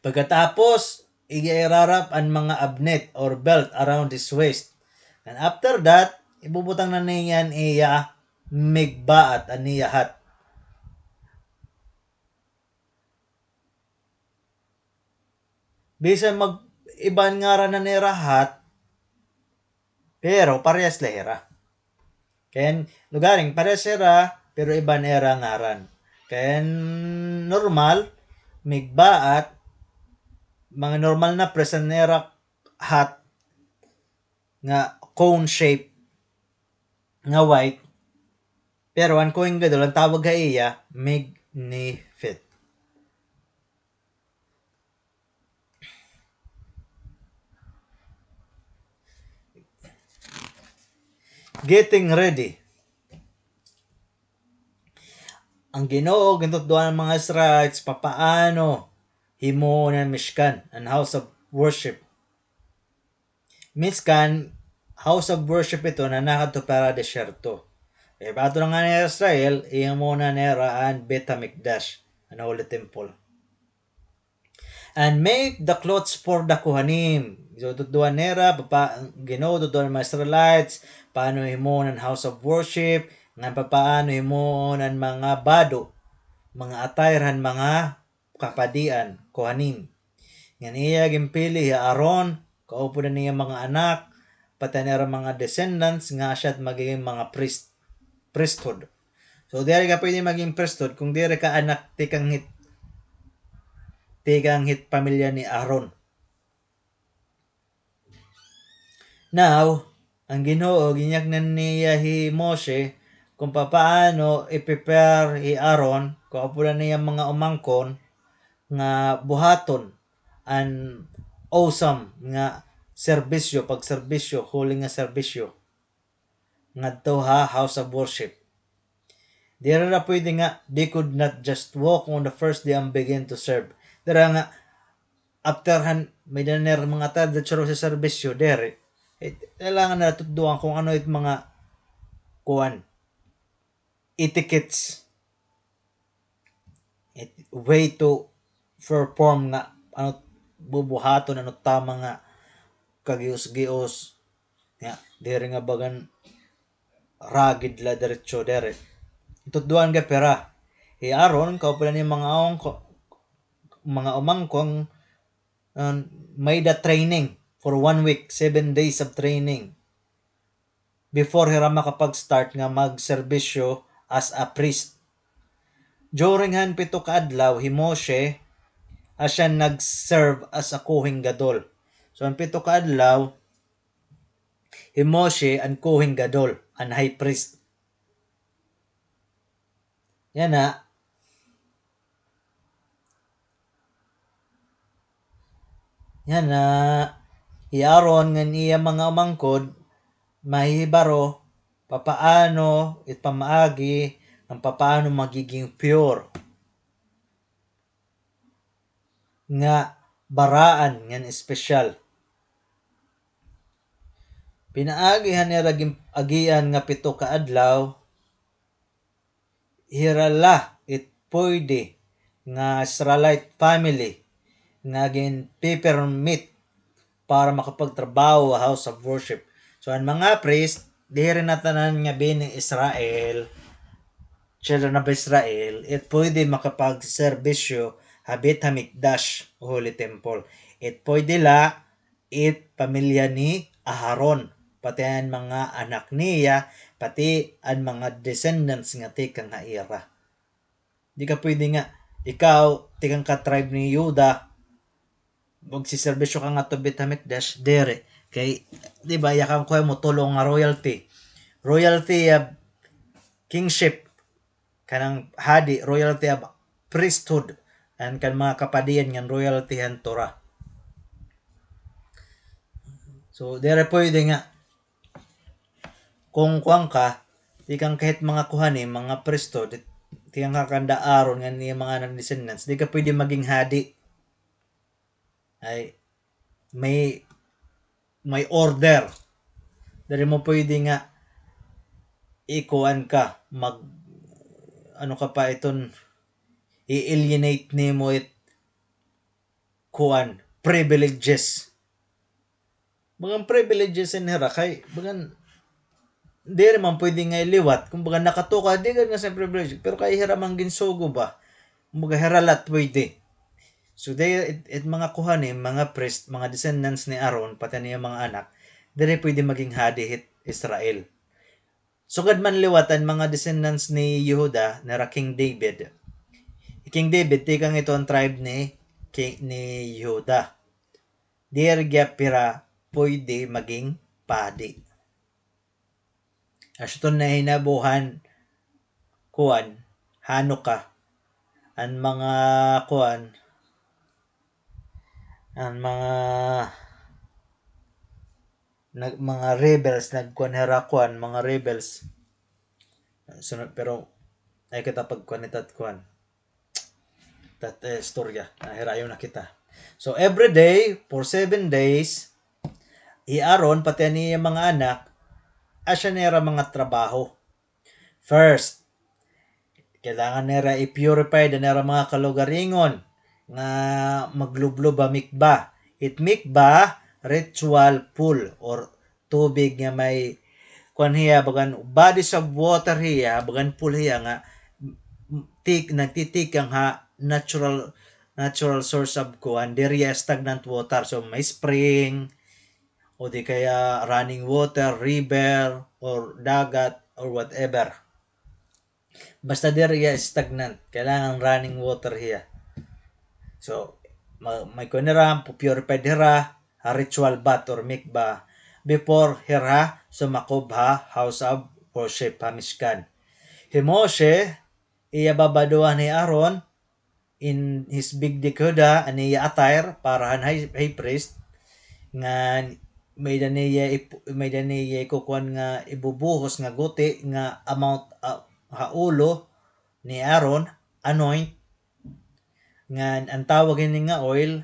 Pagkatapos, iya irarap an mga abnet or belt around his waist. And after that, ibubutang na niya an iya migbaat, an iya hat. Bisan mag-iba an ngaran han ira hat, pero parehas la hira. Kay an lugaring parehas hira, pero iba an ira ngaran. Kay an normal, migbaat, mga normal na priest an ira hat nga cone shape nga white, pero an Kohen Gadol, an tawag ha iya, miknasayim. Getting ready. An Ginoo gintutdoan an mga Israelites papaano himuon an Mishkan, an house of worship. Mishkan, house of worship ito nga nakadto para desyerto. Kay bato na nga ni Israel, himuon na nira an Beit Hamikdash, an Holy Temple. And make the clothes for the Kohanim. So, tutdoan nira, papa-, Ginoo, tutdoan an mga Israelites, paano himuon an house of worship, ngan papaano himuon an mga bado, mga attire han mga kapadian, Kohanim. Ngan iya ginpili hi Aaron, kaupod an iya mga anak, pati an ira mga descendants, nga asya it magiging mga priest, priesthood. So, diri ka pwede maging priesthood kon diri ka anak tikang hit, tikang hit pamilya ni Aaron. Now, an Ginoo, ginyaknan niya hi Moshe kon papaano i-prepare hi Aaron, kaupod an iya mga umangkon, nga buhaton an awesome nga serbisyo, pagserbisyo, holy nga serbisyo ngadto ha house of worship. Diri ra pwede nga they could not just walk on the first day and begin to serve. Dira nga after han, may-ada na nira mga attire, diretso ra sa serbisyo, diri. Eh, kailangan nira tudloan kung ano it mga kuan, etiquettes, it way to perform nga ano bubuhaton, ano tama nga kagios-gios. Nga, diri nga bagan ragid la diretso diri. Tudloan gihap hira. Hi Aaron, kauban pa la an iya mga awang ko, mga umangkon, um, may-ada training for one week, seven days of training before hira makapag-start nga magserbisyo as a priest. During han pito ka adlaw, hi Moshe, asya nag-serve as a Kohen Gadol. So, an pito ka adlaw, hi Moshe an Kohen Gadol, an high priest. Yana. Yana. Hi Aaron ngan iya mga umangkon, mahihibaro, papaano it pamaagi, ngan papaano magiging pure nga baraan ngan espesyal. Pinaagi han ira gin-, agian nga pito ka adlaw, hira la it pwede nga Israelite family nga ginpipermit para makapagtrabaho ha house of worship. So, an mga priest, diri na tanan nga Bnei Israel, children of Israel, it pwede makapagserbisyo ha Beit Hamikdash, Holy Temple. It pwede la it pamilya ni Aharon, pati an mga anak niya, pati an mga descendants nga tikang ha ira. Di ka pwede nga, ikaw, tikang ka tribe ni Yuda, magsiserbisyo ka ngadto Beit Hamikdash, diri. Kay, di ba, iya kan kuan mo, tulo nga royalty. Royalty of kingship, kanang hadi, royalty of priesthood, an kan mga kapadian ngan royalty han Torah. So, diri pwede nga, kung kuan ka, tikang ka hit mga kuhanim, mga priesthood, tikang ka kanda Aaron ngan iya mga anak descendants, di ka pwede maging hadi. Ay, may, may order. Diri mo pwede nga ikuan ka, mag, ano ka pa iton, i-alienate nimo it kuan, privileges. Bagan privileges in hira kay, bagan, diri man pwede nga iliwat. Kumbaga, nakatuka, di gad nga sa privilege. Pero kay hira man ginsugo ba? Kumbaga, hira la it pwede. So, they, it, it mga kuhanim, mga priest, mga descendants ni Aaron, pati niya mga anak, diri pwede maging hadi hit Israel. Sugad man liwat an mga descendants ni Yehuda, nira King David. King David, tikang ito an tribe ni, ki-, ni Yehuda. Diri gihap hira pwede maging padi. Asya iton nahinabo han kuan, Hanukkah. An mga kuan, an mga nag-, mga rebels, nagkuan hira kuan, mga rebels. Sunod, pero ay kita pagkuan ita kuan. Tat-, eh, istorya. Ah, hirayo na kita. So, every day, for seven days, hi Aaron, pati an iya mga anak, asya nira mga trabaho. First, kailangan nira i-purify an ira mga kalugaringon nga maglublob ha mikvah. It mikvah, ritual pool or tubig nga may, kuan hiya, bagan bodies of water hiya, bagan pool hiya nga tik-, nagtitikang ha natural, natural source of kuan, diri hiya stagnant water. So, may spring, o di kaya running water, river, or dagat, or whatever. Basta diri hiya stagnant, kailangan running water hiya. So, ma-, may kuan hira, pu-purified hira, ha ritual bath or mikvah, before hira sumakob ha house of worship, ha Mishkan. Hi Moshe, iya babaduhan hi Aaron, in his bigdei kehuddah, an iya attire para han high, high priest, ngan may-ada niya ip-, may-ada niya ikukuan nga ibubuhos nga guti nga amount, ah, ha ulo ni Aaron, anoint, ngan an tawag hini nga oil,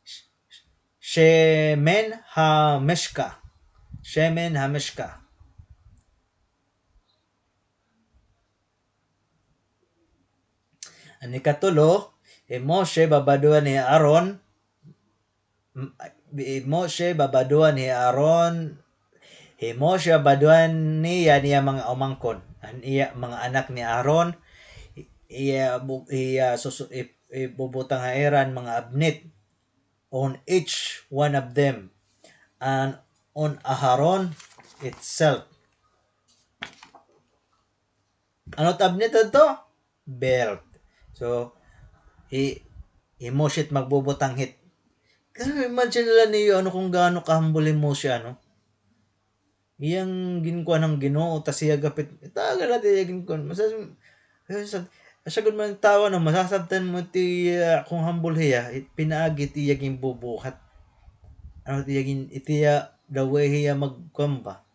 sh-, sh-, shemen hamishka. Shemen hamishka. An ikatulo, hi Moshe babaduan ni Aaron, m-, hi Moshe babaduan ni Aaron, hi Moshe babaduan niya an iya mga umangkon, an iya mga anak ni Aaron, iya bu-, iya susu-, i-, ibubutang ha ira an mga abnit on each one of them, and on Aharon itself. Ano it abnit adto? Belt. So, hi, hi Moshe it magbubutang hit. Pero imagine na la niyo, ano, kung gaano ka-humble hi Moshe, ano? Iya nga ginkuan han Ginoo, tas iya gapit, taga la it iya ginkuan. Masas-, masas-, asya gud man tawo, ano, masasabtan mo it iya, kung humble hiya, it pinaagi it iya ginbubuhat. Ano, it iya gin-, it iya, the way hiya magkuan ba?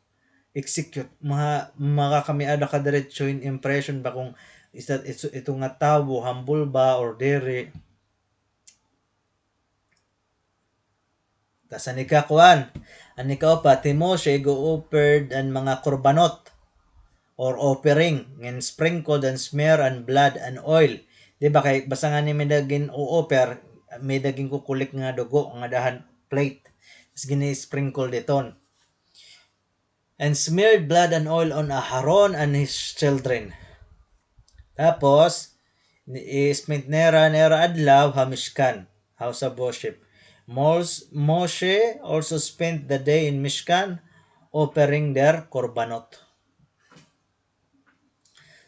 Execute, maha-, makakamiada ka diretso hin impression ba kung isa, ito, ito nga tawo, humble ba or diri. Tas an ikakuan, an ikaupat, hi Moshe ig-o-offered an mga korbanot or offering, ngan sprinkled and smear and blood and oil. Di ba kay basta ngani may-ada gin-o-offer, may-ada ginkukulik nga dugo ngada han plate. Tas gini-sprinkle diton. And smeared blood and oil on Aharon and his children. Tapos, ni-, i-spend nira an ira adlaw ha Mishkan, house of worship. Mos-, Moshe also spent the day in Mishkan, offering their korbanot.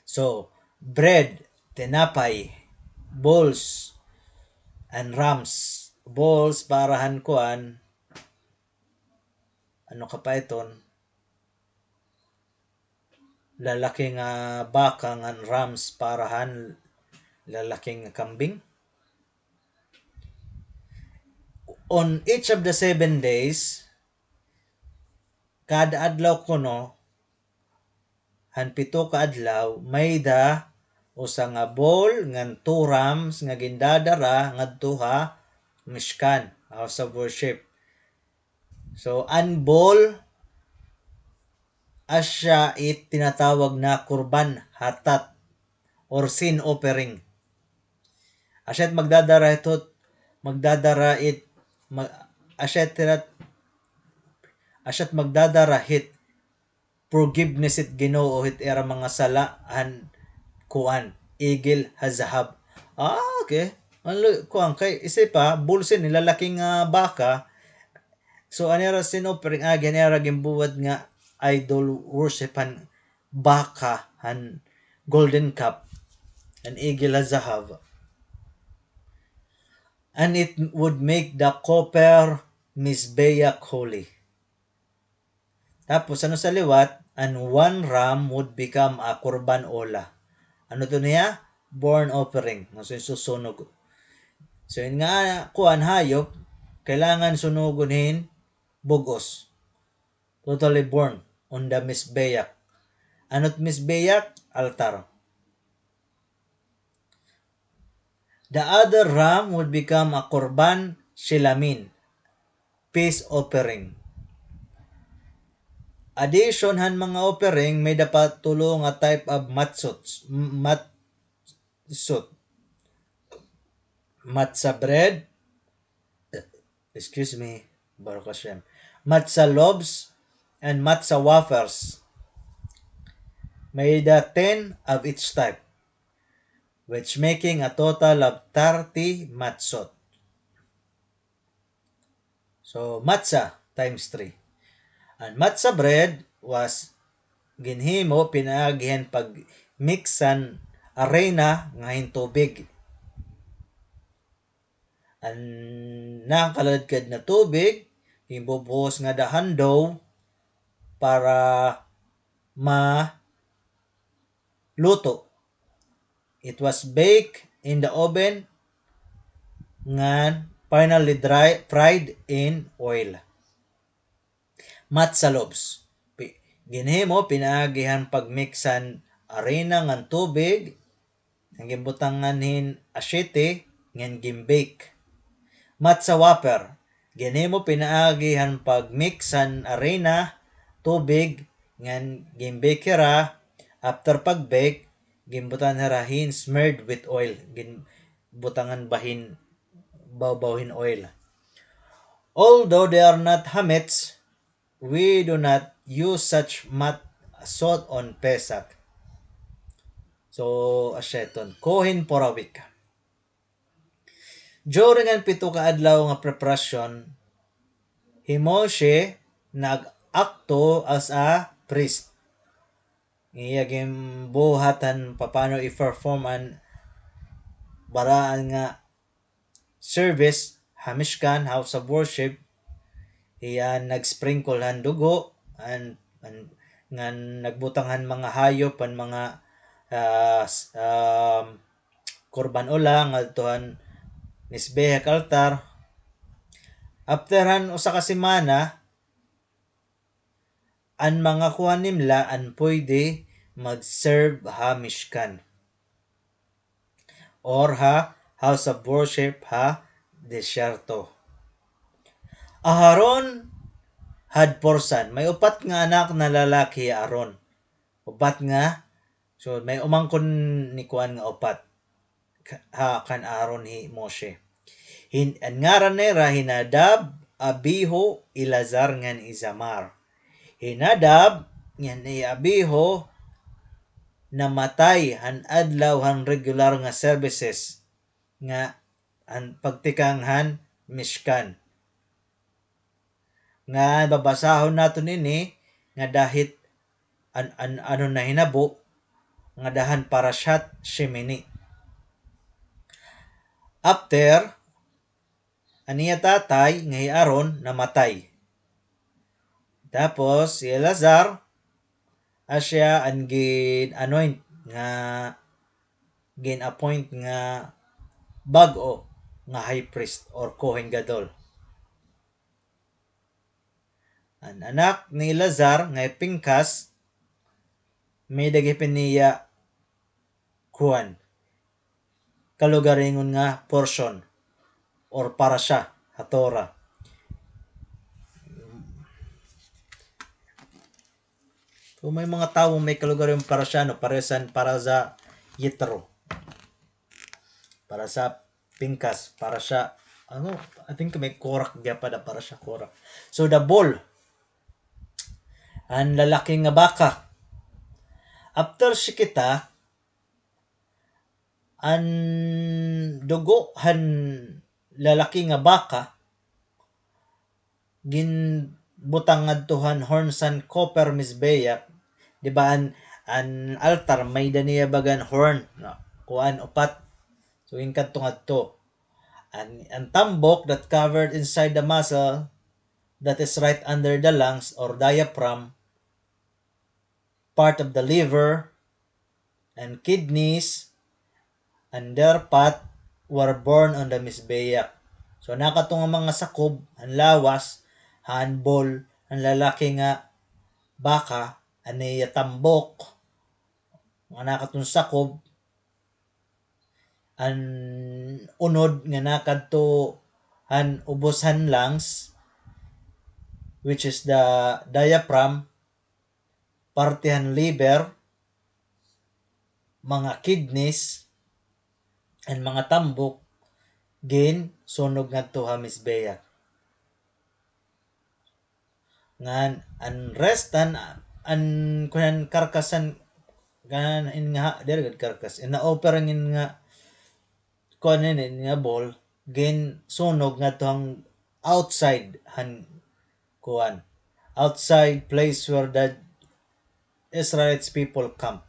So, bread, tinapay, bowls, and rams. Bowls para han kuan, ano ka pa iton? Lalaki nga baka, ngan rams para han lalaki nga kambing. On each of the seven days, kada adlaw kuno, han pito ka adlaw, may-ada usa nga bowl ngan two rams nga gindadara ngadto ha Mishkan, house of worship. So, an bowl, asya it tinatawag na korban hatat or sin offering. Asya it magdadara hit, magdadara it, ma-, asya it tirat-, asya it magdadara hit forgiveness hit Ginoo hit ira mga sala han kuan, egel hazahav. Ah, okay. Ano, kuan kay, isip ha, bowl sini, lalaki nga baka. So, an ira sin offering, agi an ira ginbuhat nga idol worship han baka, han golden calf, an egel hazahav. And it would make the copper mizbeach holy. Tapos, ano sa liwat, and one ram would become a korban ola. Ano to niya? Burnt offering. So, susunog. So, yun nga, kuan, hayop, kailangan sunugon hin bug-os. Totally burnt on the mizbeach. Ano it mizbeach? Altar. The other ram would become a korban shelamin, peace offering. Addition han mga offering, may-ada pa tulo nga type of matzot, m-, matzot. Matzah bread, excuse me, Baruch Hashem. Matzah loaves and matzah wafers. May-ada ten of each type, which making a total of thirty matzot. So, matzah times three. An matzah bread was ginhimo pinaagi han pag-mix han arena ngan hin tubig. An nakaladkad na tubig, ginbubuhos ngada han dough para maluto. It was baked in the oven ngan finally dry, fried in oil. Matzah loaves. Pi-, ginhimo pinaagi han pag-mix han arina ngan tubig, ngan ginbutangan hin aseite, ngan gin-bake. Matzah wafer. Ginhimo pinaagi han pag-mix han arina, tubig, ngan gin-bake hira. After pag-bake, ginbutangan hira hin smeared with oil. Ginbutangan ba hin bawbaw hin oil. Although they are not chametz, we do not use such matzot on Pesach. So, asya iton, Kohen for a week. During an pito ka adlaw nga preparasyon, hi Moshe nag-akto as a priest. Iya ginbuhat han papano i-perform an baraan nga service ha Mishkan, house of worship. Iya nag-sprinkle han dugo, an, an, ngan nagbutang han mga hayop, an mga, ah, s-, um, korban olah ngadto han mizbeach, altar. After han usa ka semana, an mga kohanim la an pwede mag-serve ha Mishkan or ha house of worship ha disyerto. Aharon had four sons. May upat nga anak na lalaki hi Aaron. Upat nga. So, may umangkon ni kuan nga upat. Ka-, ha, kan Aaron hi Moshe. Hin-, an ngaran nira hi Nadab, Abihu, Eleazar, ngan Itamar. Hi Nadab, ngan hi Abihu, namatay han adlaw han regular nga services nga an pagtikang han Mishkan. Nga babasahon naton ini nga dahit an, an, ano nahinabo, nga dahan Parashat Shemini. After, an iya tatay nga hi Aaron namatay. Tapos, si Eleazar, asya an gin-anoint nga, gin-appoint nga bag-o nga high priest or Kohen Gadol. An anak ni Eleazar nga hi Pinchas, may-ada gihap niya kuan, kalugaringon nga portion or parasha ha Torah. So, may mga tawo may kalugaringon parasha, no, paresan para sa Yitro. Para sa Pinchas, para sa, ano, I think may Korach gihap ada, para sa Korach. So, the bull, an lalaki nga baka. After shechita, an dugo han lalaki nga baka, ginbutang ngadto han horns han copper mizbeach. Di ba an, an altar, may-ada niya bagan horn, no? Kuan, upat. So, ginkadto ngadto. An, an tambok that covered inside the muscle that is right under the lungs or diaphragm, part of the liver, and kidneys, and their fat were burned on the mizbeach. So, nakadto nga mga sakob, an lawas han bull, an lalaki nga baka, an iya tambok, nga nakadto nga sakob, an unod nga nakadto han ubos han lungs, which is the diaphragm, parte han liver, mga kidneys, an mga tambok, ginsunog ngadto ha mizbeach. Ngan an rest han, an kuan, karkasan, ngan in nga, diri gud karkas, in na-offer ngin nga, kuan ini, in nga bull, ginsunog ngadto han outside han kuan, outside place where the Israelites people camp.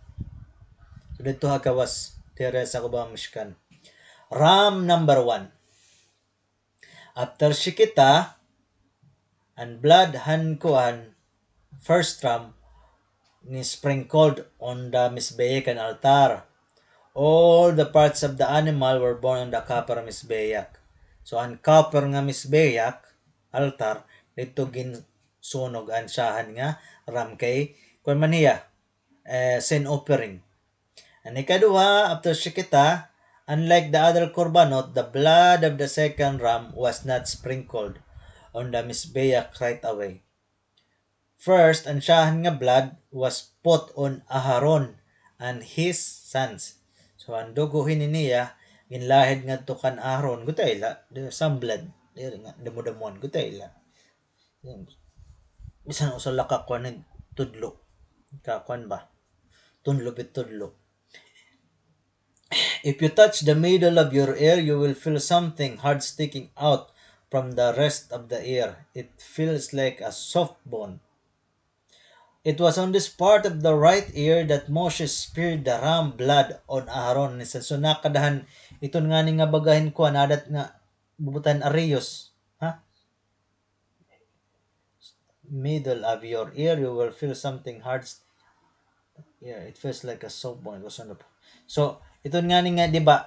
So, didto ha gawas, diri sa sakob han Mishkan. Ram number one. After shechita, an blood han kuan, first ram, ni sprinkled on the mizbeach, an altar. All the parts of the animal were burned on the copper mizbeach. So, an copper nga mizbeach, altar, didto ginsunog an syahan nga ram kay, kuan man hiya, eh, sin offering. An ikaduha, after Shechita, unlike the other korbanot, the blood of the second ram was not sprinkled on the mizbeach right away. First, an syahan nga blood was put on Aharon and his sons. So, an dugo hini niya, ginlahid ngadto kan Aharon. Gutay la, diri, some blood. Diri nga, damo-damoan, gutay la. Bisan usa la ka kuan, tudlo. Ka kuan ba? Tudlo bit tudlo. If you touch the middle of your ear, you will feel something hard sticking out from the rest of the ear. It feels like a soft bone. It was on this part of the right ear that Moshe smeared the ram blood on Aharon. So, nakadahan iton ngani nga baga hin kuan, adat nga bubutan ariyos. Ha? Middle of your ear, you will feel something hard. Yeah, it feels like a soft bone. It was on the, so, iton ngani nga, di ba,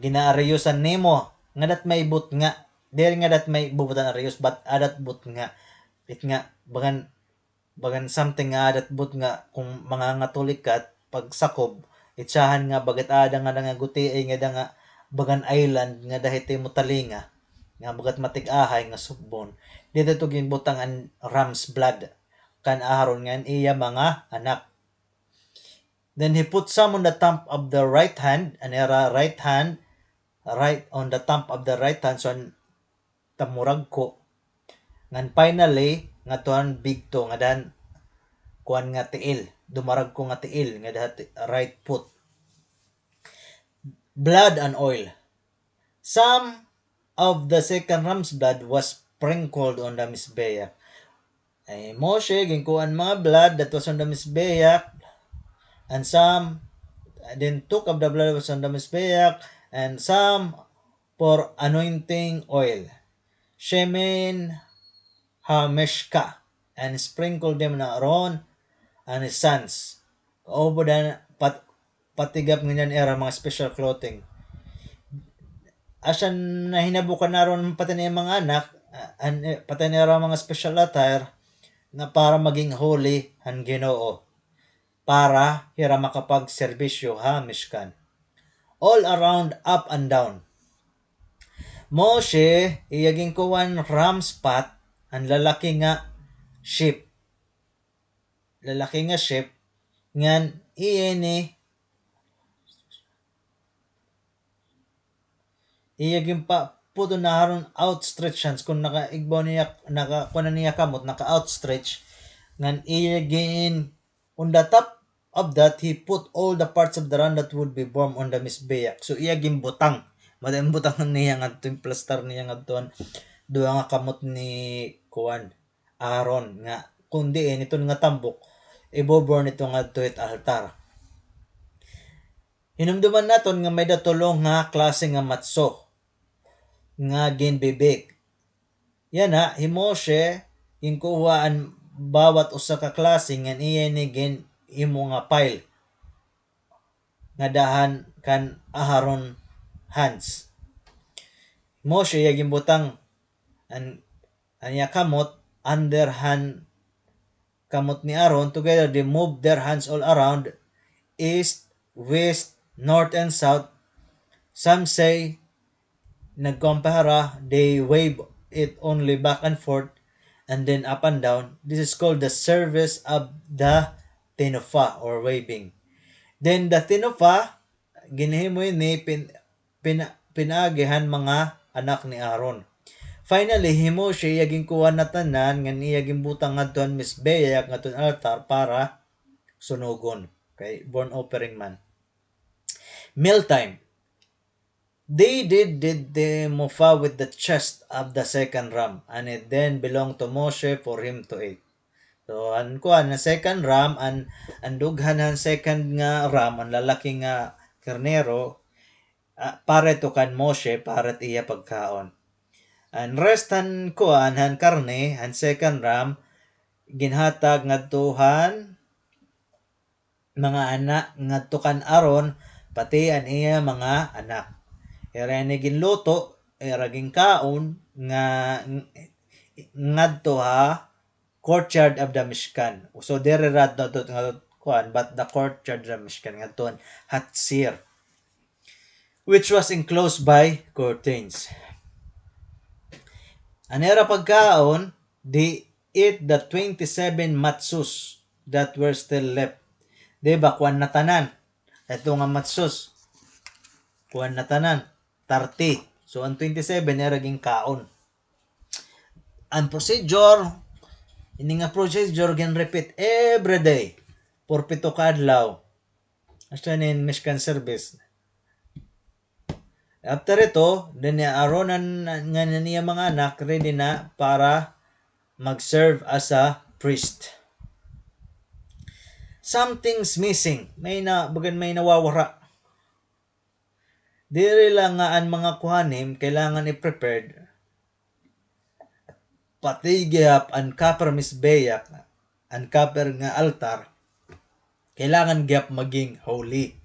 ginaariyusan nimo, ngadat may butnga. Diri ngadat may bubutan ariyos, but adat butnga. It nga, bagan, bagan something nga adat butnga, kung mangangatulikat, pagsakob, it syahan nga bagat ada nga, nga gutiay nga da nga bagan island nga da hit imo talinga, nga bagat matig-ahay nga soft bone. Didto ginbutang an ram's blood kan Aharon ngan iya mga anak. Then he put some on the thumb of the right hand, an ira right hand, right, on the thumb of the right hand, so an tamuragko. Ngan finally, ngadto han big toe, ngada han kuan nga tiil, dumaragko nga tiil, ngada ha ti-, right foot. Blood and oil. Some of the second ram's blood was sprinkled on the mizbeach. Ay, Moshe, ginkuha an mga blood that was on the mizbeach, and some, then took of the blood that was on the mizbeach, and some for anointing oil, shemen hamishcha, and sprinkle them on Aaron and his sons. Kaupod an pat-, patigap ngan an ira mga special clothing. Asya nahinabo kan Aaron pati an iya mga anak, ah, an, eh, pati an ira mga special attire, nga para maging holy han Ginoo, para hira makapagserbisyo ha Mishkan. All around, up and down. Moshe, iya ginkuha an ram's fat, an lalaki nga sheep. Lalaki nga sheep, ngan iya ini, iya ginpa-, put on Aaron outstretched hands, kun nakaigbaw niya, naka-, kuan niya kamot, naka-outstretch, ngan iya gin-, on the top of that, he put all the parts of the ram that would be burned on the mizbeach. So, iya ginbutang. Mada ginbutang niya ngadto, plaster niya ngadto an duha nga kamot ni kuan, Aaron, nga kun diin iton nga tambok, ibo-burn ito ngadto hit altar. Hinumduman naton nga may-ada tulo nga klase nga matzo nga ginbi-bake. Yana, hi Moshe, ginkuha an bawat usa ka klase ngan iya ini gin-imo nga pile ngada han kan Aharon hands. Moshe, iya ginbutang an, an iya kamot under han kamot ni Aaron, together they moved their hands all around, east, west, north, and south. Some say, nagkumpara, they wave it only back and forth, and then up and down. This is called the service of the tenufa, or waving. Then the tenufa, ginhimo ini pin-, pina-, pinaagi han mga anak ni Aaron. Finally, hi Moshe, iya ginkuha na tanan, ngan iya ginbutang ngadto han mizbeach, ngadto han altar para sunugon. Kay burnt offering man. Mealtime. They did, did the tenufa with the chest of the second ram, and it then belonged to Moshe for him to eat. So, an kuan, an second ram, an, an dughan han second nga ram, an lalaki nga karnero, ah, para ito kan Moshe, para it iya pagkaon. An rest han kuan, han karne, han second ram, ginhatag ngadto han mga anak, ngadto kan Aaron, pati an iya mga anak. Ira ini ginluto, ira ginkaon nga, ng-, ngadto ha courtyard of the Mishkan. So, diri ra to, to, to, kuan, but the courtyard of the Mishkan, ngadto ha Hatzir, which was enclosed by curtains. An ira pagkaon, they ate the twenty-seven matzus that were still left. Di ba, kuan na tanan. Ito nga matzus, kuan na tanan, thirty. So, an twenty-seven, ira ginkaon. An procedure, ini nga procedure, gin-repeat every day for pito ka adlaw. Hasta in Mishkan service. After ito, then ni Aaron an, ngan an iya mga anak, ready na para mag-serve as a priest. Something's missing. May na, bagan may nawawara. Diri lang nga an mga kohanim kailangan i-prepared, pati gihap an copper mizbeach, an copper nga altar, kailangan gihap maging holy.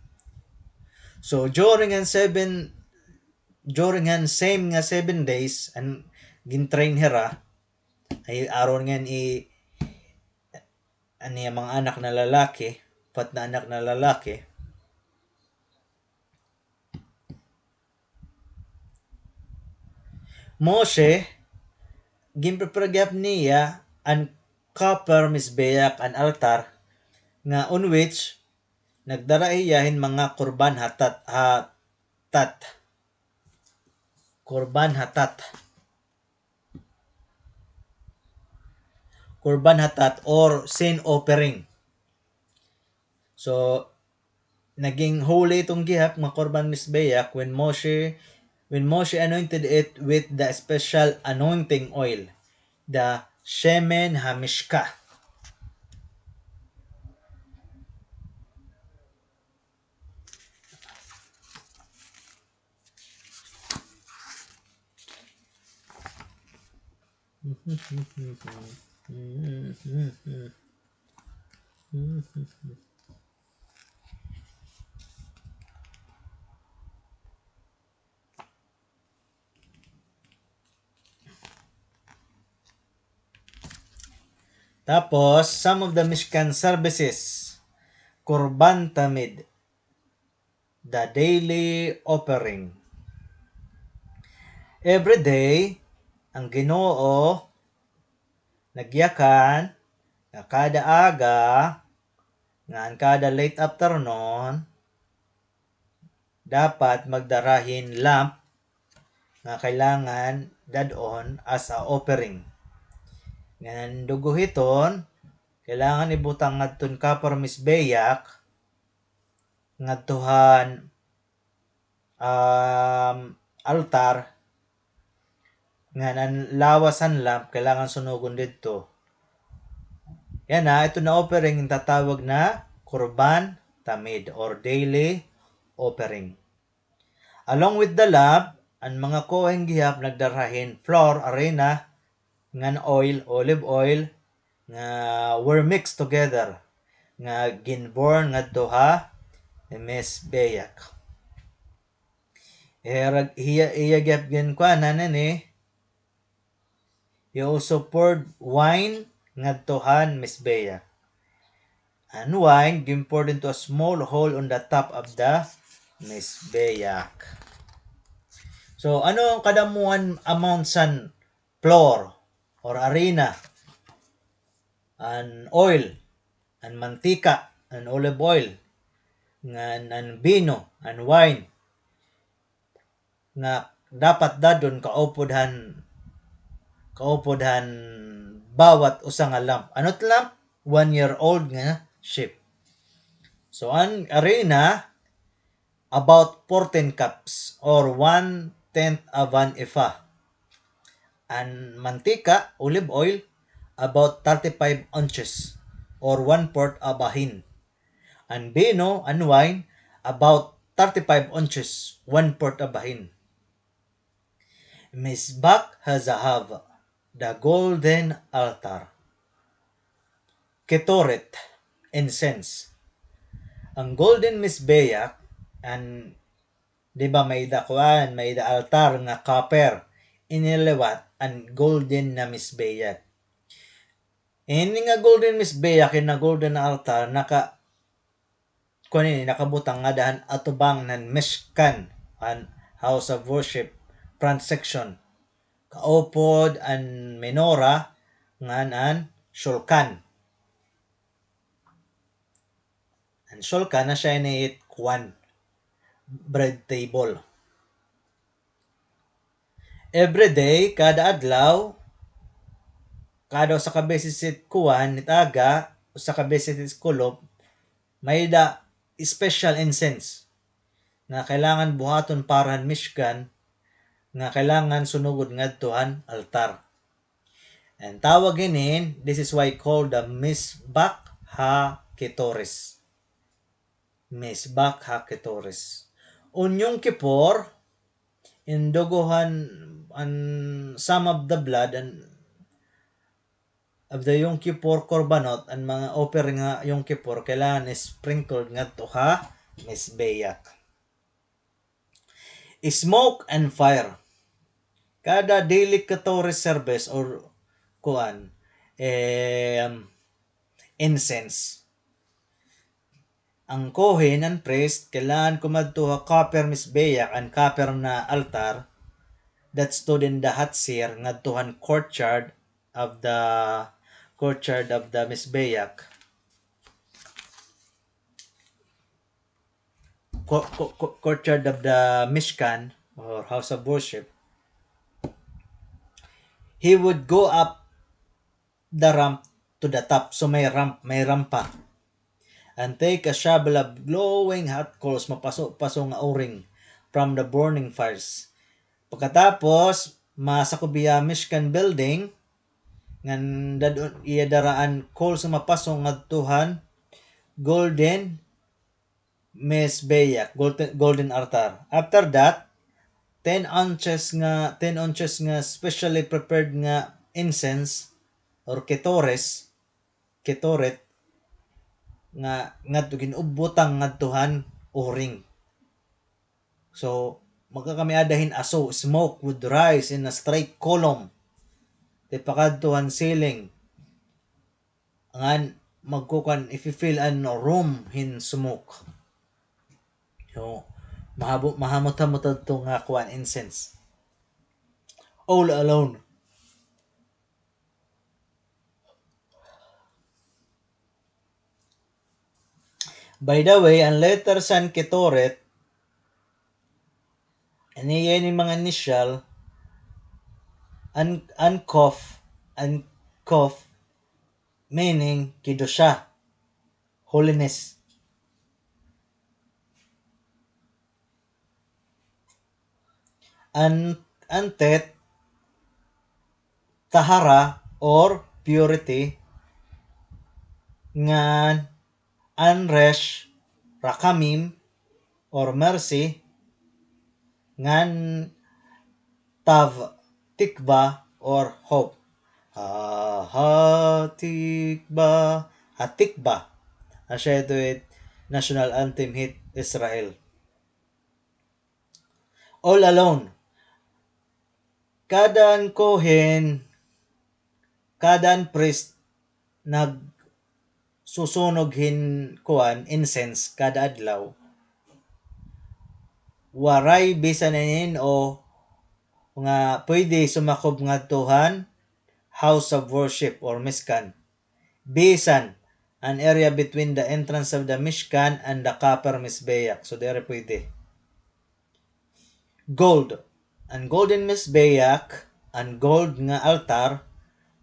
So, during an seven, during an same nga seven days, an gin-train hira, ay Aaron ngan i-, an iya mga anak na lalaki, upat na anak na lalaki. Moshe, ginprepare gihap niya an copper mizbeach, an altar, nga on which nagdara hiya hin mga korban hatat, hatat. Korban hatat. Korban hatat or sin offering. So, naging holy iton gihap nga korban mizbeach when Moshe, when Moshe anointed it with the special anointing oil, the shemen hamishkah. Tapos, some of the Mishkan services, Korban Tamid, the daily offering. Every day, an Ginoo nagyakan nga kada aga, ngan kada late afternoon, dapat magdara hin lamb nga kailangan dad-on as a offering. Ngan an dugo hiton, kailangan ibutang ngadton copper mizbeach, ngadto han, um, altar, ngan an lawas han lamb kailangan sunugon didto. Yana, ito na offering an tatawag na Korban Tamid or daily offering. Along with the lamb, an mga kohen gihap nagdara hin flour, arina, ngan oil, olive oil, nga were mixed together, nga gin-burn ngadto ha mizbeach. Hiya, hiya, hiya gihap ginkuanan ini. He also poured wine ngadto han mizbeach. An wine gin-poured into a small hole on the top of the mizbeach. So, ano an kadamohan amount san flour or arina, an oil, an mantika, an olive oil, ngan an bino, an wine, nga dapat dadon kaupod han, kaupod han bawat usa nga lamb. Ano it lamb? One year old nga sheep. So, an arina, about fourteen cups or one-tenth of an ephah. An mantika, olive oil, about thirty-five ounces or one-fourth of a hin. An bino, an wine, about thirty-five ounces, one-fourth of a hin. Mizbach hazahav, the golden altar. Ketoret, incense. An golden mizbeach, an Di ba may-ada kuan, may-ada altar nga copper. Ini liwat an golden na Mizbeach. Ini nga golden Mizbeach, ini nga golden na altar, naka-, kuan ini, nakabutang ngada han atubang han Mishkan, an house of worship, front section. Kaupod an menorah, ngan an shulchan. An shulchan na siya ini it kuan, bread table. Every day, kada adlaw, kada usa ka beses it kuan, it aga, usa ka beses it kulop, may-ada special incense nga kailangan buhaton para han Mishkan, nga kailangan sunugon ngadto han altar. An tawag hinin, this is why called the Mizbach HaKetoret. Mizbach HaKetoret. On Yom Kippur, in dugo han, an some of the blood, an of the Yom Kippur korbanot, an mga offering nga Yom Kippur, kailangan sprinkled ngadto ha Mizbeach. Smoke and fire. Kada daily Ketoret service or kuan, em, incense. An Kohen, an priest, kailangan kumadto ha copper Mizbeach, an copper na altar that stood in the Hatzir, ngadto han courtyard of the, courtyard of the Mizbeach. Co-, co-, co-, courtyard of the Mishkan or house of worship. He would go up the ramp to the top. So may ramp, may rampa. And take a shovel of glowing hot coals, mapaso-paso nga uring, from the burning fires. Pagkatapos, masakob hiya Mishkan building, ngan dad-on iya dara an coals nga mapaso ngadto han golden Mizbeach, golden, golden altar. After that, ten ounces nga, ten ounces nga specially prepared nga incense or ketoret, ketoret, nga, ngadto gin-ubutang ngadto han uring. So, magkakamiada hin aso, smoke would rise in a straight column. Tipakadto han ceiling. Ngan magkukuan, ifi-fill an room hin smoke. So, mahabo-, mahamot-hamot adto nga kuan, incense. All alone. By the way, an letters han Ketoret, an iya ini mga initial, an, an Kof, an Kof, meaning Kedusha, holiness. An, an Tet, tahara or purity, ngan an Resh, rakamim or mercy, ngan Tav, tikba or hope. Ha, ha, tikba, ha, tikba. Asya ito it national anthem hit Israel. All alone. Kada an Kohen, kada an priest nagsusunog hin kuan, incense, kada adlaw. Waray bisan hin-o nga pwede sumakob ngadto han house of worship or Mishkan. Bisan an area between the entrance of the Mishkan and the copper Mizbeach. So, diri pwede. Gold. An golden Mizbeach, an gold nga altar,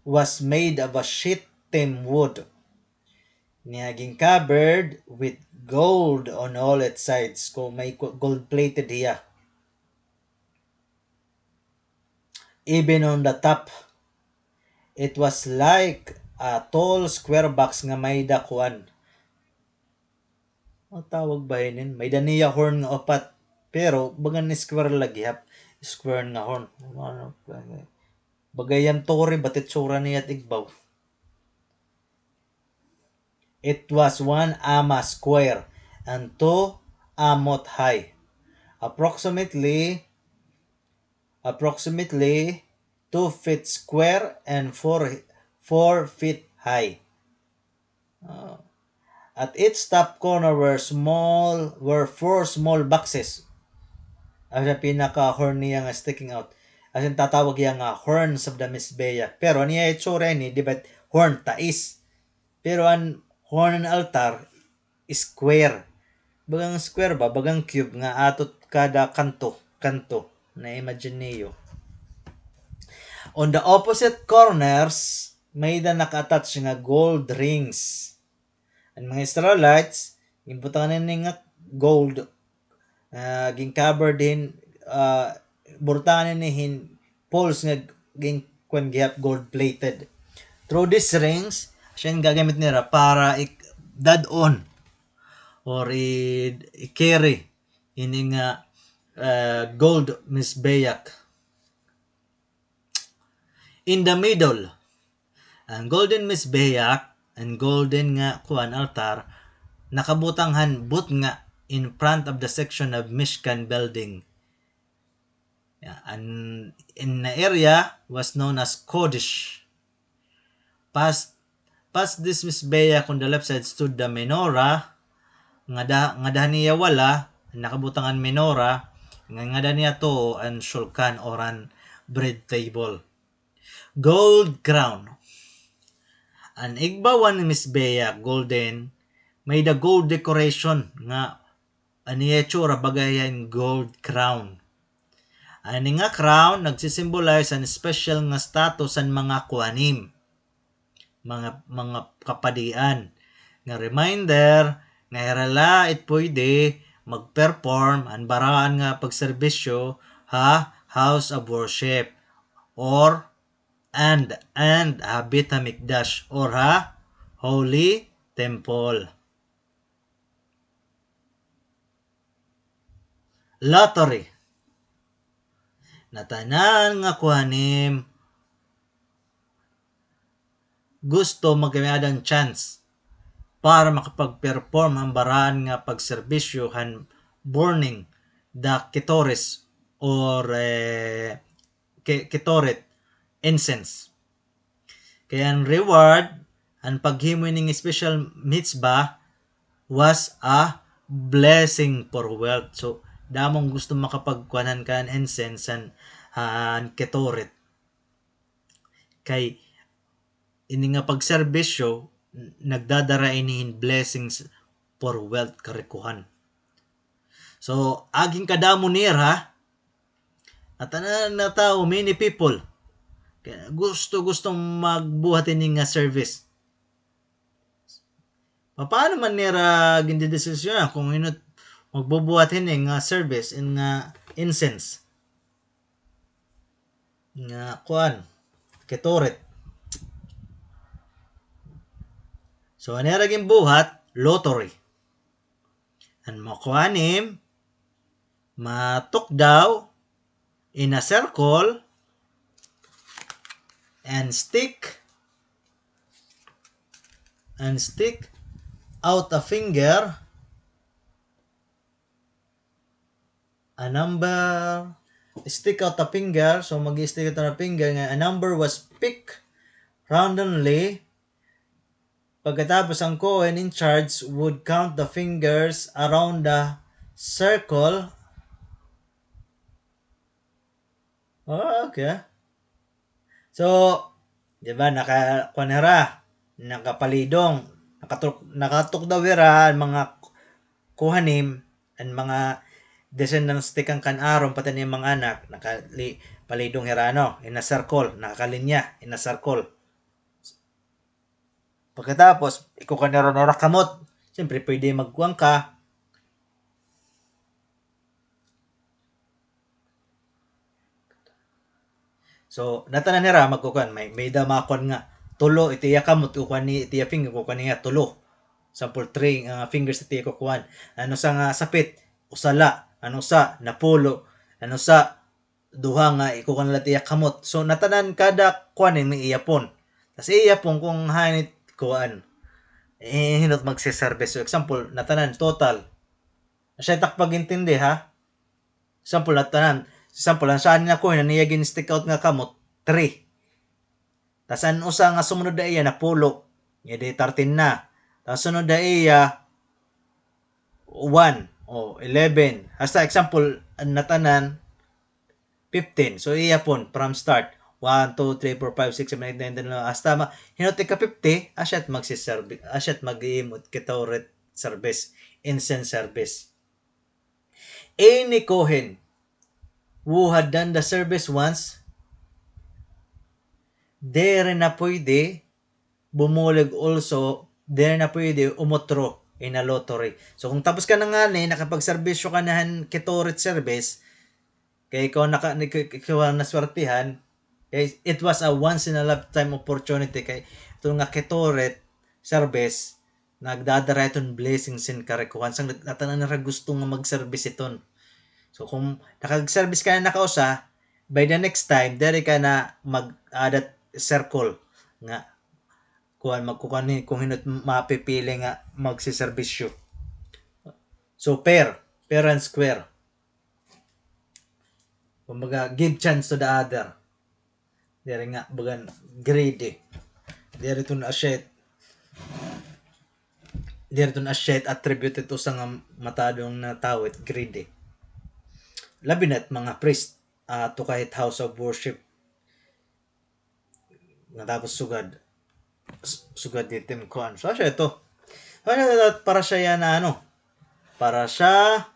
was made of a shittim wood. Niya gin-covered with gold on all its sides. Ko may ku-, gold-plated hiya. Even on the top, it was like a tall square box nga may-ada kuan. Ano tawag ba hinin? May-ada niya horn nga upat. Pero, bagan square lagi, hap square nga horn. Bagay an tore, batit sura niya it igbaw. It was one amah square and two amot high. Approximately, approximately two feet square and four, four feet high. Ah. At its top corner were small, were four small boxes. As in, pinaka-horn niya nga sticking out. As in, tatawag hiya nga horns of the Mizbeach. Pero an iya itsura ini, di ba, horn, tais. Pero an horn han altar, square. Bagang square ba? Bagang cube nga atot kada kanto, kanto. Na-imagine niyo. On the opposite corners, may-ada naka-attach nga gold rings. An mga Israelites, ginbutangan ini nga gold, ah, gin-cover hin, ah, burtangan ini hin poles nga gin-, kuan, gihap gold-plated. Through these rings, siya an gagamit nira para ik-, dad-on or i-, i-carry ini nga, ah, gold Mizbeach. In the middle, an golden Mizbeach, an golden nga kuan, altar, nakabutang han butnga in front of the section of Mishkan building. Yeah, an, in the area was known as Kodesh. Past, past this Mizbeach on the left side stood the menorah, ngada, ngada han iya wala, nakabutang an menorah, nga, ngada han iya tuo an shulchan or an bread table. Gold crown. An igbaw han Mizbeach, golden, may-ada gold decoration nga an iya itsura baga hiya hin gold crown. An ini nga crown nagsi-symbolize an special nga status han mga kohanim, mga, mga kapadian, nga reminder nga hira la it pwede mag-perform han baraan nga pagserbisyo ha house of worship or, and, and ha Beit Hamikdash or ha holy temple. Lottery. Natanan nga kohanim gusto magkamay-ada hin chance para makapag-perform han baraan nga pagserbisyo han burning the ketoret or, eh, ke-, ketoret, incense. Kay an reward, an paghimo hining special mitzvah was a blessing for wealth. So, damo an gusto makapagkuan han kan incense han, han ketoret. Kay ini nga pagserbisyo, nagdadara ini hin blessings for wealth, karikohan. So, aging kadamo nira, natanan nga tawo, many people, kay gusto, gusto magbuhat ini nga service. Paano man nira gindedesisyonan kon hin-o it magbubuhat hini nga service, ini nga incense? Nga kuan, ketoret. So, an ira ginbuhat, lottery. An mga kohanim, matukdaw in a circle and stick, and stick out a finger, a number, stick out a finger, so mag-stick out a finger nga a number was picked randomly. Pagkatapos, an kohen in charge would count the fingers around the circle. Oh, okay. So, di ba, naka-, kuan hira, nakapalidong, nakatuk-, nakatukdaw hira an mga kohanim, an mga descendants tikang kan Aaron, pati an iya mga anak, nakali-, palidong hira, ano, in a circle, nakakalinya, in a circle. Pagkatapos, ikukuan nira an ira kamot. Siyempre, pwede magkuan ka. So, natanan hira magkukuan, may, may-ada mga kuan nga tulo, it iya kamot, kukuan ni, it iya finger, kukuan niya tulo. Sample, three, ah, fingers it iya kukuan. An usa nga sapit, usa la, an usa, napulo, an usa, duha nga ikukuan la it iya kamot. So, natanan kada kuan ini may iyapon. Tas iyapon kon hain it kuan. Eh, hin-o it magseserbe. So, example, natanan, total. Asya it ak pag-intindi, ha? Sample, tanan. Sample, an siya nakuha, an iya gin-stick out nga kamot, three. Tas an usa nga sumunod ha iya, napulo. Nya di thirteen na. Tas sunod ha iya, one. O, eleven. Hasta example, an natanan, fifteen. So, iya pon, from start. One, two, three, four, five, six, seven, eight, nine, ten, eleven. Hasta ma-, hinaot ika fifty, asya it magsiserbi-, asya it mag-iimot Ketoret service, incense service. Any Kohen who had done the service once, diri na pwede bumulig also, diri na pwede umutro in a lottery. So, kung tapos ka na ngani, nakapagserbisyo ka na han Ketoret service, kay ikaw naka-, ikaw, ikaw an naswertihan, kay it was a once in a lifetime opportunity, kay ito nga Ketoret service, nagdadara iton blessings hin karikuhan. Sang nat-, natanan nira gusto nga mag-service iton. So, kung nakag-service ka na nakausa, by the next time, diri ka na mag-adat circle nga kuan, magkukuan ni, kung hin-o it mapipili nga magsiserbisyo. So, fair, fair and square. Kumbaga, give chance to the other. Diri nga, bagan, greedy. Diri iton asya it, diri iton asya it attribute it usa nga matadong nga tawo it greedy. Labi na it mga priest, ah, ato kahit house of worship. Natapos sugad. S-, sugad dito yung kuan. So, asya ito. Asya ito, parasha yana, ano? Parasha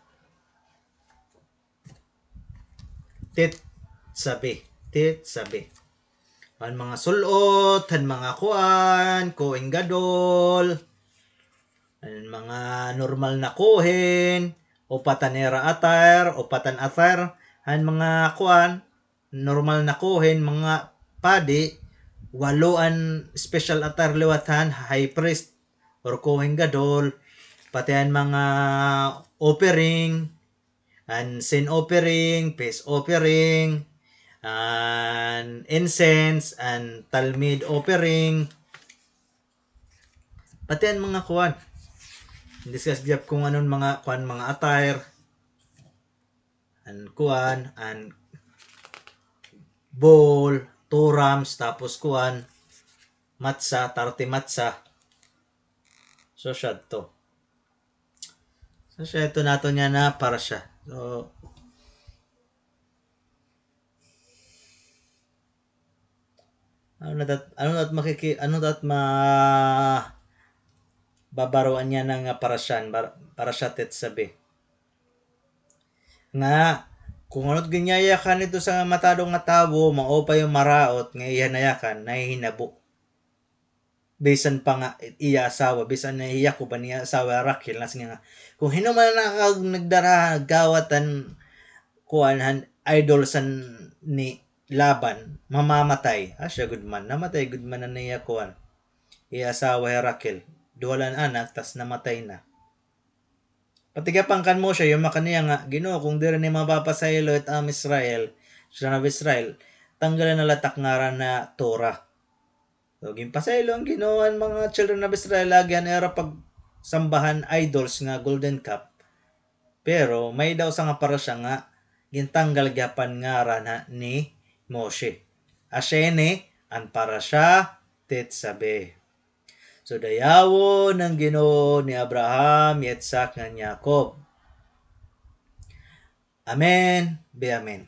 Tetzavé. Tetzavé. An mga sul-ot, an mga kuan, Kohen Gadol, an mga normal na Kohen, upat an ira attire, upat an attire, an mga kuan, normal na Kohen, mga padi, walo an special attire liwat han high priest or Kohen Gadol, pati an mga offering, an sin offering, peace offering, an incense, an Talmud offering, pati an mga kuan. Discuss gihap kung ano an mga kuan, mga attire. An kuan, an bowl, two rams, tapos kuan, matzah, thirty matzah. So, siya to. So, siya ito nato niya na parasha. So, ano na dat-, ano dat makiki-, ano dat ma-, babaroan niya na nga parashan, bar-, parasha Tetzavé. Nga, kung ano't ginyayakan ito sa matado nga tawo, maupay o maraot nga iya nayakan, nahihinabo. Bisan pa nga iya asawa, bisan na iya ko ba niya asawa Raquel, nas nga, kung hin-o man an nakag-, nagdara, nagkawat han kuan han idol san ni Laban, mamamatay. Ah, siya gud man, namatay gud man an iya kuan. Iya asawa hi Raquel, duha la an anak, tas namatay na. Pati gihap kan Moshe, yumakan niya nga, "Ginoo, kung diri ni mapapasaylo it am Israel, children of Israel, tanggalan na la it ak ngaran ha Torah." So, ginpasaylo han Ginoo an mga children of Israel, agi han ira pagsamba han idols nga golden calf. Pero may-ada usa nga parasha nga gintanggal gihap an ngaran ha, ni Moshe. Asya ini an parasha Tetzavé. So, dayawon an Ginoo ni Abraham, Yitzhak, ngan Yaakov. Amen, be amen.